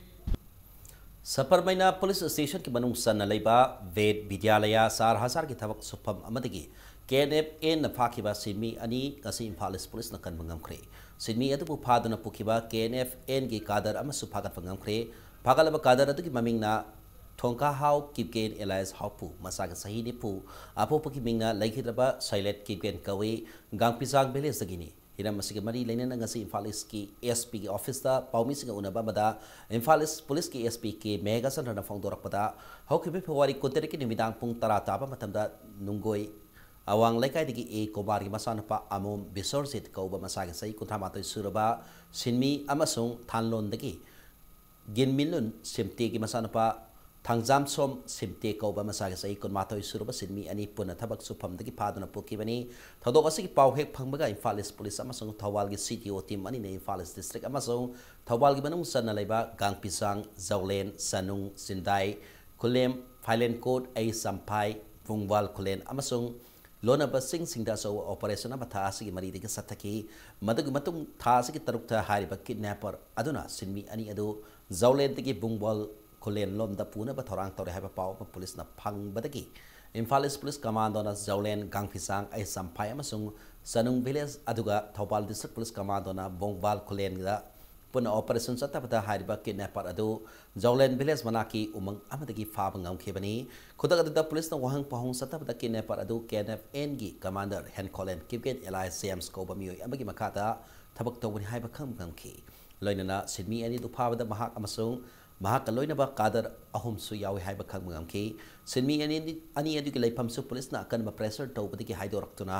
ꯁꯄꯔꯃꯩꯅ ꯄꯨꯂꯤꯁ ꯁ꯭ꯇꯦꯁꯟꯒꯤ ꯃꯅꯨꯡ ꯆꯟꯅ ꯂꯩꯕ ꯚꯦꯗ ꯕꯤꯗ꯭ꯌꯥꯂꯌꯥ ꯆꯥꯔ ꯍꯖꯥꯔꯒꯤ ꯊꯕꯛ ꯁꯨꯐꯝ ꯑꯃꯗꯒꯤ ꯀꯦ ꯑꯦꯟ ꯑꯦꯐ ꯑꯦꯟꯅ ꯐꯥꯈꯤꯕ ꯁꯤꯟꯃꯤ ꯑꯅꯤ ꯉꯁꯤ ꯏꯝꯐꯥꯜ ꯏꯁ ꯄꯨꯂꯤꯁꯅ ꯀꯟꯕ ꯉꯝꯈ꯭ꯔꯦ꯫ ꯁꯤꯟꯃꯤ ꯑꯗꯨꯕꯨ ꯐꯥꯗꯨꯅ ꯄꯨꯈꯤꯕ ꯀꯦ ꯑꯦꯟ ꯑꯦꯐ ꯑꯦꯟꯒꯤ ꯀꯥꯗꯔ ꯑꯃꯁꯨ ꯐꯥꯒꯠꯄ ꯉꯝꯈ꯭ꯔꯦ꯫ ꯐꯥꯒꯠꯂꯕ ꯀꯥꯗꯔ ꯑꯗꯨꯒꯤ ꯃꯃꯤꯡꯅ ꯊꯣꯡꯀꯥꯍꯥꯎ ꯀꯤꯞꯀꯦꯟ ꯑꯦꯂꯥꯏꯁ ꯍꯥꯎꯄꯨ, ꯃꯆꯥꯒꯤ ꯆꯍꯤ ꯅꯤꯐꯨ, ꯑꯄꯣꯛꯄꯒꯤ ꯃꯤꯡꯅ ꯂꯩꯈꯤꯗ꯭ꯔꯕ ꯁꯩꯂꯦꯠ ꯀꯤꯞꯀꯦꯟ ꯀꯧꯏ, ꯒꯥꯡꯄꯤꯆꯥꯡ ꯚꯤꯂꯦꯖꯇꯒꯤꯅꯤ꯫ ꯍꯤꯔꯝ ꯑꯁꯤꯒꯤ ꯃꯔꯤ ꯂꯩꯅꯅ ꯉꯁꯤ ꯏꯝꯐꯥꯜ ꯏꯁꯀꯤ ꯑꯦꯁ ꯄꯤꯒꯤ ꯑꯣꯐꯤꯁꯇ ꯄꯥꯎꯃꯤꯁꯤꯡꯒ ꯎꯅꯕ ꯑꯃꯗ ꯏꯝꯐꯥꯜ ꯏꯁ ꯄꯨꯂꯤꯁꯀꯤ ꯑꯦꯁ ꯄꯤ ꯀꯦ ꯃꯦꯘꯆꯟꯗ꯭ꯔꯅ ꯐꯣꯡꯗꯣꯔꯛꯄꯗ, ꯍꯧꯈꯤꯕ ꯐꯦꯕ꯭ꯔꯨꯋꯥꯔꯤ ꯀꯨꯟꯇꯔꯦꯠꯀꯤ ꯅꯨꯃꯤꯗꯥꯡ ꯄꯨꯡ ꯇꯔꯥ ꯇꯥꯕ ꯃꯇꯝꯗ ꯅꯨꯡꯒꯣꯏ ꯑꯋꯥꯡ ꯂꯩꯀꯥꯏꯗꯒꯤ ꯑꯦ ꯀꯨꯃꯥꯔꯒꯤ ꯃꯆꯥꯅꯨꯄꯥ ꯑꯃꯣꯝ ꯕꯤꯁꯣꯔꯖꯤꯠ ꯀꯧꯕ, ꯃꯆꯥꯒꯤ ꯆꯍꯤ ꯀꯨꯟꯊ꯭ꯔꯥ ꯃꯥꯊꯣꯏ ꯁꯨꯔꯕ ꯁꯤꯟꯃꯤ ꯑꯃꯁꯨꯡ ꯊꯥꯟꯂꯣꯟꯗꯒꯤ ꯒꯤꯟꯃꯤꯟꯂꯨꯟ ꯁꯤꯝꯇꯦꯒꯤ ꯃꯆꯥꯅꯨꯄꯥ ꯊꯥꯡꯖꯥꯝꯁꯣꯝ ꯁꯤꯝꯇꯦ ꯀꯧꯕ, ꯃꯆꯥꯒꯤ ꯆꯍꯤ ꯀꯨꯟꯃꯥꯊꯣꯏ ꯁꯨꯔꯕ ꯁꯤꯟꯃꯤ ꯑꯅꯤ ꯄꯨꯟꯅ ꯊꯕꯛ ꯁꯨꯐꯝꯗꯒꯤ ꯐꯥꯗꯨꯅ ꯄꯨꯈꯤꯕꯅꯤ꯫ ꯊꯧꯗꯣꯛ ꯑꯁꯤꯒꯤ ꯄꯥꯎ ꯍꯦꯛ ꯐꯪꯕꯒ ꯏꯝꯐꯥꯜ ꯏꯁ ꯄꯨꯂꯤꯁ ꯑꯃꯁꯨꯡ ꯊꯧꯕꯥꯜꯒꯤ ꯁꯤ ꯇꯤ ꯑꯣ ꯇꯤꯝ ꯑꯅꯤꯅ ꯏꯝꯐꯥꯜ ꯏꯁ ꯗꯤꯁꯇ꯭ꯔꯤꯛ ꯑꯃꯁꯨꯡ ꯊꯧꯕꯥꯜꯒꯤ ꯃꯅꯨꯡ ꯆꯟꯅ ꯂꯩꯕ ꯒꯥꯡꯄꯤꯆꯥꯡ, ꯖꯧꯂꯦꯟ, ꯆꯅꯨꯡ, ꯆꯤꯟꯗꯥꯏ, ꯈꯨꯂꯦꯝ, ꯐꯥꯏꯂꯦꯟꯀꯣꯠ, ꯑꯩ ꯆꯝꯐꯥꯏ, ꯕꯨꯡꯕꯥꯜ ꯈꯨꯂꯦꯟ ꯑꯃꯁꯨꯡ ꯂꯣꯟꯅꯕꯁꯤꯡꯁꯤꯡꯗ ꯑꯆꯧꯕ ꯑꯣꯄꯔꯦꯁꯟ ꯑꯃ ꯊꯥ ꯑꯁꯤꯒꯤ ꯃꯔꯤꯗꯒꯤ ꯆꯠꯊꯈꯤ꯫ ꯃꯗꯨꯒꯤ ꯃꯇꯨꯡ ꯊꯥ ꯑꯁꯤꯒꯤ ꯇꯔꯨꯛꯇ ꯍꯥꯏꯔꯤꯕ ꯀꯤꯗꯅꯦꯄꯔ ꯑꯗꯨꯅ ꯁꯤꯟꯃꯤ ꯑꯅꯤ ꯑꯗꯨ ꯖꯧꯂꯦꯟꯗꯒꯤ ꯕꯨꯡꯕꯣꯜ ꯈꯨꯂꯦꯟ ꯂꯣꯝꯗ ꯄꯨꯅꯕ ꯊꯧꯔꯥꯡ ꯇꯧꯔꯦ ꯍꯥꯏꯕ ꯄꯥꯎ ꯑꯃ ꯄꯨꯂꯤꯁꯅ ꯐꯪꯕꯗꯒꯤ ꯏꯝꯐꯥꯜ ꯏꯁ ꯄꯨꯂꯤꯁ ꯀꯃꯥꯟꯗꯣꯅ ꯖꯧꯂꯦꯟ, ꯒꯥꯡꯐꯤꯆꯥꯡ, ꯑꯩ ꯆꯝꯐꯥꯏ ꯑꯃꯁꯨꯡ ꯆꯅꯨꯡ ꯚꯤꯂꯦꯖ, ꯑꯗꯨꯒ ꯊꯧꯕꯥꯜ ꯗꯤꯁꯇ꯭ꯔꯤꯛ ꯄꯨꯂꯤꯁ ꯀꯃꯥꯟꯗꯣꯅ ꯕꯣꯡꯕꯥꯜ ꯈꯨꯂꯦꯟꯗ ꯄꯨꯟꯅ ꯑꯣꯄꯔꯦꯁꯟ ꯆꯠꯊꯕꯗ ꯍꯥꯏꯔꯤꯕ ꯀꯤꯗꯅꯦꯄꯔ ꯑꯗꯨ ꯖꯧꯂꯦꯟ ꯚꯤꯂꯦꯖ ꯃꯅꯥꯛꯀꯤ ꯎꯃꯪ ꯑꯃꯗꯒꯤ ꯐꯥꯕ ꯉꯝꯈꯤꯕꯅꯤ꯫ ꯈꯨꯗꯛ ꯑꯗꯨꯗ ꯄꯨꯂꯤꯁꯅ ꯋꯥꯍꯪ ꯄꯥꯎꯍꯪ ꯆꯠꯊꯕꯗ ꯀꯤꯗꯅꯦꯄꯔ ꯑꯗꯨ ꯀꯦ ꯑꯦꯟ ꯑꯦꯐ ꯑꯦꯟꯒꯤ commander Henkholen Kipgen alias James ꯀꯧꯕ ꯃꯤꯑꯣꯏ ꯑꯃꯒꯤ ꯃꯈꯥꯗ ꯊꯕꯛ ꯇꯧꯕꯅꯤ ꯍꯥꯏꯕ ꯈꯪꯕ ꯉꯝꯈꯤ꯫ ꯂꯣꯏꯅꯅ ꯁꯤꯟꯃꯤ ꯑꯅꯤꯗꯨ ꯐꯥꯕꯗ ꯃꯍꯥꯛ ꯑꯃꯁꯨꯡ ꯃꯍꯥꯛꯀ ꯂꯣꯏꯅꯕ ꯀꯥꯗꯔ ꯑꯍꯨꯝꯁꯨ ꯌꯥꯎꯏ ꯍꯥꯏꯕ ꯈꯪꯕ ꯉꯝꯈꯤ꯫ ꯁꯤꯟꯃꯤ ꯑꯅꯤ, ꯑꯅꯤ ꯑꯗꯨꯒꯤ ꯂꯩꯐꯝꯁꯨ ꯄꯨꯂꯤꯁꯅ ꯑꯀꯟꯕ ꯄ꯭ꯔꯦꯁꯔ ꯇꯧꯕꯗꯒꯤ ꯍꯥꯏꯗꯣꯔꯛꯇꯨꯅ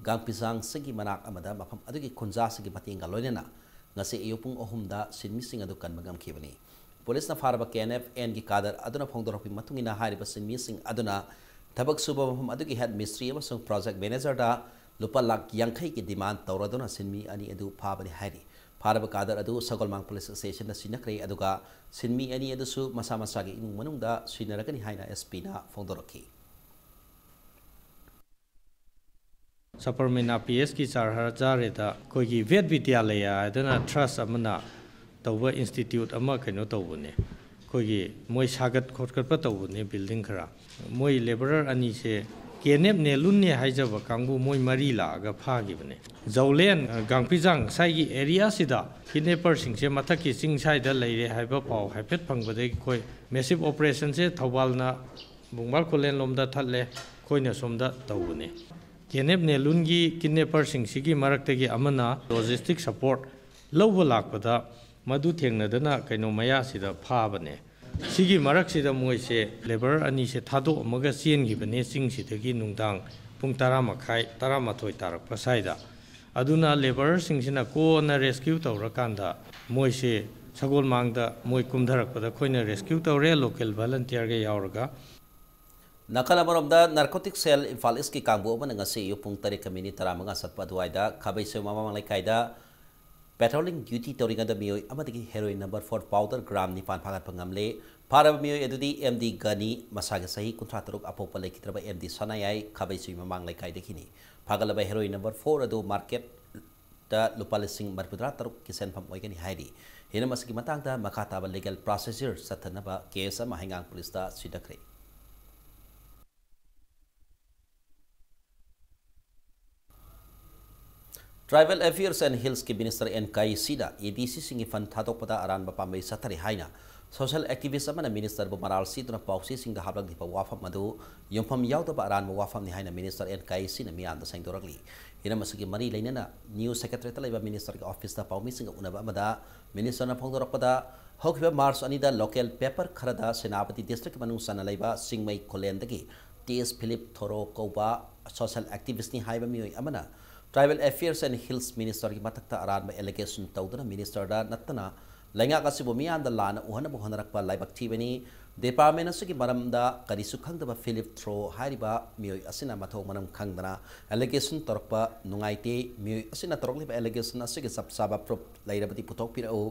ꯒꯥꯡꯄꯤꯆꯥꯡꯁꯤꯡꯒꯤ ꯃꯅꯥꯛ ꯑꯃꯗ ꯃꯐꯝ ꯑꯗꯨꯒꯤ ꯈꯨꯟꯖꯥꯁꯤꯡꯒꯤ ꯃꯇꯦꯡꯒ ꯂꯣꯏꯅꯅ ꯉꯁꯤ ꯑꯌꯨꯛ ꯄꯨꯡ ꯑꯍꯨꯝꯗ ꯁꯤꯟꯃꯤꯁꯤꯡ ꯑꯗꯨ ꯀꯟꯕ ꯉꯝꯈꯤꯕꯅꯤ꯫ ꯄꯨꯂꯤꯁꯅ ꯐꯥꯔꯕ ꯀꯦ ꯑꯦꯟ ꯑꯦꯐ ꯑꯦꯟꯒꯤ ꯀꯥꯗꯔ ꯑꯗꯨꯅ ꯐꯣꯡꯗꯣꯔꯛꯄꯒꯤ ꯃꯇꯨꯡ ꯏꯟꯅ ꯍꯥꯏꯔꯤꯕ ꯁꯤꯟꯃꯤꯁꯤꯡ ꯑꯗꯨꯅ ꯊꯕꯛ ꯁꯨꯕ ꯃꯐꯝ ꯑꯗꯨꯒꯤ ꯍꯦꯗ ꯃꯤꯁꯇ꯭ꯔꯤ ꯑꯃꯁꯨꯡ ꯄ꯭ꯔꯣꯖꯦꯛ ꯃꯦꯅꯦꯖꯔꯗ ꯂꯨꯄꯥ ꯂꯥꯈ ꯌꯥꯡꯈꯩꯒꯤ ꯗꯤꯃꯥꯟ ꯇꯧꯔꯗꯨꯅ ꯁꯤꯟꯃꯤ ꯑꯅꯤ ꯑꯗꯨ ꯐꯥꯕꯅꯤ ꯍꯥꯏꯔꯤ꯫ ꯐꯥꯔꯕ ꯀꯥꯗꯔ ꯑꯗꯨ ꯁꯒꯣꯜꯃꯥꯡ ꯄꯨꯂꯤꯁ ꯁ꯭ꯇꯦꯁꯟꯗ ꯁꯤꯟꯅꯈ꯭ꯔꯦ, ꯑꯗꯨꯒ ꯁꯤꯟꯃꯤ ꯑꯅꯤ ꯑꯗꯨꯁꯨ ꯃꯁꯥ ꯃꯁꯥꯒꯤ ꯏꯃꯨꯡ ꯃꯅꯨꯡꯗ ꯁꯤꯟꯅꯔꯒꯅꯤ ꯍꯥꯏꯅ ꯑꯦꯁ ꯄꯤꯅ ꯐꯣꯡꯗꯣꯔꯛꯈꯤ꯫ ꯁꯄꯔꯃꯤꯅꯥ ꯄꯤ ꯑꯦꯁꯀꯤ ꯆꯥꯔ ꯍꯖꯥꯔꯦꯗ ꯑꯩꯈꯣꯏꯒꯤ ꯚꯦꯗ ꯕꯤꯗ꯭ꯌꯥꯂꯌꯥ ꯍꯥꯏꯗꯅ ꯇ꯭ꯔꯁ ꯑꯃꯅ ꯇꯧꯕ ꯏꯟꯁꯇꯤꯇ꯭ꯌꯨꯠ ꯑꯃ ꯀꯩꯅꯣ ꯇꯧꯕꯅꯦ꯫ ꯑꯩꯈꯣꯏꯒꯤ ꯃꯣꯏ ꯁꯥꯒꯠ ꯈꯣꯠꯀꯠꯄ ꯇꯧꯕꯅꯦ ꯕꯤꯜꯗꯤꯡ ꯈꯔ꯫ ꯃꯣꯏ ꯂꯦꯕꯔꯔ ꯑꯅꯤꯁꯦ ꯀꯦꯅꯦꯞ ꯅꯦꯂꯨꯟꯅꯦ ꯍꯥꯏꯖꯕ ꯀꯥꯡꯕꯨ ꯃꯣꯏ ꯃꯔꯤ ꯂꯥꯛꯑꯒ ꯐꯥꯈꯤꯕꯅꯦ꯫ ꯖꯧꯂꯦꯟ, ꯑ, ꯒꯥꯡꯐꯤꯖꯥꯡ ꯁ꯭ꯋꯥꯏꯒꯤ ꯑꯦꯔꯤꯌꯥꯁꯤꯗ ꯀꯤꯗꯅꯦꯄꯔꯁꯤꯡꯁꯦ ꯃꯊꯛꯀꯤ ꯆꯤꯡ ꯁ꯭ꯋꯥꯏꯗ ꯂꯩꯔꯦ ꯍꯥꯏꯕ ꯄꯥꯎ ꯍꯥꯏꯐꯦꯠ ꯐꯪꯕꯗꯒꯤ ꯑꯩꯈꯣꯏ ꯃꯦꯁꯤꯞ ꯑꯣꯄꯔꯦꯁꯟꯁꯦ ꯊꯧꯕꯥꯜꯅ ꯕꯨꯡꯕꯥꯜ ꯈꯨꯂꯦꯟ ꯂꯣꯝꯗ ꯊꯠꯂꯦ, ꯑꯩꯈꯣꯏꯅ ꯁꯣꯝꯗ ꯇꯧꯕꯅꯦ꯫ ꯀꯦꯅꯦꯞ ꯅꯦꯂꯨꯟꯒꯤ ꯀꯤꯗꯅꯦꯄꯔꯁꯤꯡꯁꯤꯒꯤ ꯃꯔꯛꯇꯒꯤ ꯑꯃꯅ ꯂꯣꯖꯤꯁꯇꯤꯛ ꯁꯄꯣꯔꯠ ꯂꯧꯕ ꯂꯥꯛꯄꯗ ꯃꯗꯨ ꯊꯦꯡꯅꯗꯅ ꯀꯩꯅꯣ ꯃꯌꯥꯁꯤꯗ ꯐꯥꯕꯅꯦ꯫ ꯁꯤꯒꯤ ꯃꯔꯛꯁꯤꯗ ꯃꯣꯏꯁꯦ ꯂꯦꯕꯔ ꯑꯅꯤꯁꯦ ꯊꯥꯗꯣꯛꯑꯝꯃꯒ ꯆꯦꯟꯈꯤꯕꯅꯦ ꯆꯤꯡꯁꯤꯗꯒꯤ ꯅꯨꯡꯗꯥꯡ ꯄꯨꯡ ꯇꯔꯥ ꯃꯈꯥꯏ, ꯇꯔꯥꯃꯥꯊꯣꯏ ꯇꯥꯔꯛꯄ ꯁ꯭ꯋꯥꯏꯗ꯫ ꯑꯗꯨꯅ ꯂꯦꯕꯔꯁꯤꯡꯁꯤꯅ ꯀꯣꯟꯅ ꯔꯦꯁꯀ꯭ꯌꯨ ꯇꯧꯔꯀꯥꯟꯗ ꯃꯣꯏꯁꯦ ꯁꯒꯣꯜꯃꯥꯡꯗ ꯃꯣꯏ ꯀꯨꯝꯊꯔꯛꯄꯗ ꯑꯩꯈꯣꯏꯅ ꯔꯦꯁꯀ꯭ꯌꯨ ꯇꯧꯔꯦ, ꯂꯣꯀꯦꯜ ꯚꯣꯂꯟꯇꯤꯌꯔꯒ ꯌꯥꯎꯔꯒ꯫ ꯅꯥꯀꯜ ꯑꯃꯔꯣꯝꯗ, ꯅꯥꯔꯀꯣꯇꯤꯛ ꯁꯦꯜ ꯏꯝꯐꯥꯜ ꯏꯁꯀꯤ ꯀꯥꯡꯕꯨ ꯑꯃꯅ ꯉꯁꯤ ꯑꯌꯨꯛ ꯄꯨꯡ ꯇꯔꯦꯠꯀ ꯃꯤꯅꯤꯠ ꯇꯔꯥꯃꯉꯥ ꯆꯠꯄ ꯑꯗꯨꯋꯥꯏꯗ ꯈꯥꯕꯩꯁꯣꯏ ꯃꯃꯥꯡ ꯂꯩꯀꯥꯏꯗ ꯄꯦꯇ꯭ꯔꯣꯂꯤꯡ ꯗ꯭ꯌꯨꯇꯤ ꯇꯧꯔꯤꯉꯩꯗ ꯃꯤꯑꯣꯏ ꯑꯃꯗꯒꯤ heroine number four powder gram ꯅꯤꯄꯥꯟ ꯐꯥꯒꯠꯄ ꯉꯝꯂꯦ꯫ ꯐꯥꯔꯕ ꯃꯤꯑꯣꯏ ꯑꯗꯨꯗꯤ ꯑꯦꯝ ꯗꯤ ꯒꯅꯤ, ꯃꯁꯥꯒꯤ ꯆꯍꯤ ꯀꯨꯟꯊ꯭ꯔꯥ ꯇꯔꯨꯛ, ꯑꯄꯣꯛꯄ ꯂꯩꯈꯤꯗ꯭ꯔꯕ ꯑꯦꯝ ꯗꯤ ꯁꯅꯥꯌꯥꯏ, ꯈꯥꯕꯩꯁꯣꯏ ꯃꯃꯥꯡ ꯂꯩꯀꯥꯏꯗꯒꯤꯅꯤ꯫ ꯐꯥꯒꯠꯂꯕ ꯍꯦꯔꯣꯏꯟ ꯅꯝꯕꯔ ꯐꯣꯔ ꯑꯗꯨ ꯃꯥꯔꯀꯦꯠ ꯇ ꯂꯨꯄꯥ ꯂꯤꯁꯤꯡ ꯃꯔꯤꯐꯨꯇꯔꯥ ꯇꯔꯨꯛꯀꯤ ꯁꯦꯟꯐꯝ ꯑꯣꯏꯒꯅꯤ ꯍꯥꯏꯔꯤ꯫ ꯍꯤꯔꯝ ꯑꯁꯤꯒꯤ ꯃꯇꯥꯡꯗ ꯃꯈꯥ ꯇꯥꯕ ꯂꯤꯒꯦꯜ ꯄ꯭ꯔꯣꯁꯦꯁꯔ ꯆꯠꯊꯅꯕ ꯀꯦꯁ ꯑꯃ ꯍꯩꯉꯥꯡ ꯄꯨꯂꯤꯁꯇ ꯁꯤꯊꯈ꯭ꯔꯦ꯫ Tribal Affairs and Hillsꯀꯤ Minister ꯑꯦꯟ ꯀꯥꯏꯁꯤꯅ ꯑꯦ ꯗꯤ ꯁꯤꯁꯤꯡꯒꯤ ꯐꯟ ꯊꯥꯗꯣꯛꯄꯗ ꯑꯔꯥꯟꯕ ꯄꯥꯝꯕꯩ ꯆꯠꯊꯔꯤ ꯍꯥꯏꯅ social activist ꯑꯃꯅ ministerꯕꯨ ꯃꯔꯥꯜ ꯁꯤꯗꯨꯅ ꯄꯥꯎꯆꯦꯁꯤꯡꯗ ꯍꯥꯞꯂꯛꯂꯤꯕ ꯋꯥꯐꯝ ꯑꯗꯨ ꯌꯨꯝꯐꯝ ꯌꯥꯎꯗꯕ ꯑꯔꯥꯟꯕ ꯋꯥꯐꯝꯅꯤ ꯍꯥꯏꯅ minister ꯑꯦꯟ ꯀꯥꯏꯁꯤꯅ ꯃꯤꯌꯥꯝꯗ ꯁꯦꯡꯗꯣꯔꯛꯂꯤ꯫ ꯍꯤꯔꯝ ꯑꯁꯤꯒꯤ ꯃꯔꯤ ꯂꯩꯅꯅ new secretariatꯇ ꯂꯩꯕ ministerꯒꯤ officeꯇ ꯄꯥꯎꯃꯤꯁꯤꯡꯒ ꯎꯅꯕ ꯑꯃꯗ ministerꯅ ꯐꯣꯡꯗꯣꯔꯛꯄꯗ, ꯍꯧꯈꯤꯕ March ꯑꯅꯤꯗ local paper ꯈꯔꯗ ꯁꯦꯅꯥꯄꯇꯤ districtꯀꯤ ꯃꯅꯨꯡ ꯆꯟꯅ ꯂꯩꯕ ꯆꯤꯡꯃꯩ ꯈꯨꯂꯦꯟꯗꯒꯤ ꯇꯤ ꯑꯦꯁ ꯐꯤꯂꯤꯞ ꯊꯣꯔꯣ ꯀꯧꯕ social activistꯅꯤ ꯍꯥꯏꯕ ꯃꯤꯑꯣꯏ ꯑꯃꯅ Tribal Affairs and Hills ministerꯒꯤ ꯃꯊꯛꯇ ꯑꯔꯥꯟꯕ allegation ꯇꯧꯗꯨꯅ ministerꯗ ꯅꯠꯇꯅ ꯂꯩꯉꯥꯛ ꯑꯁꯤꯕꯨ ꯃꯤꯌꯥꯝꯗ ꯂꯥꯟꯅ ꯎꯍꯟꯅꯕ ꯍꯣꯠꯅꯔꯛꯄ ꯂꯥꯏꯕꯛ ꯊꯤꯕꯅꯤ꯫ Department ꯑꯁꯤꯒꯤ ꯃꯔꯝꯗ ꯀꯔꯤꯁꯨ ꯈꯪꯗꯕ ꯐꯤꯂꯤꯞ ꯊ꯭ꯔꯣ ꯍꯥꯏꯔꯤꯕ ꯃꯤꯑꯣꯏ ꯑꯁꯤꯅ ꯃꯊꯧ ꯃꯔꯝ ꯈꯪꯗꯅ allegation ꯇꯧꯔꯛꯄ ꯅꯨꯡꯉꯥꯏꯇꯦ꯫ ꯃꯤꯑꯣꯏ ꯑꯁꯤꯅ ꯇꯧꯔꯛꯂꯤꯕ allegation ꯑꯁꯤꯒꯤ ꯆꯞ ꯆꯥꯕ proof ꯂꯩꯔꯕꯗꯤ ꯄꯨꯊꯣꯛꯄꯤꯔꯛꯎ,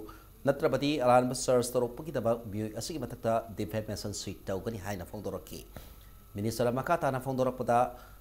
ꯅꯠꯇ꯭ꯔꯕꯗꯤ ꯑꯔꯥꯟꯕ charge ꯇꯧꯔꯛꯄꯒꯤꯗꯃꯛ ꯃꯤꯑꯣꯏ ꯑꯁꯤꯒꯤ ꯃꯊꯛꯇ defamation suit ꯇꯧꯒꯅꯤ ꯍꯥꯏꯅ ꯐꯣꯡꯗꯣꯔꯛꯈꯤ꯫ Ministerꯅ ꯃꯈꯥ ꯇꯥꯅ ꯐꯣꯡꯗꯣꯔꯛꯄꯗ,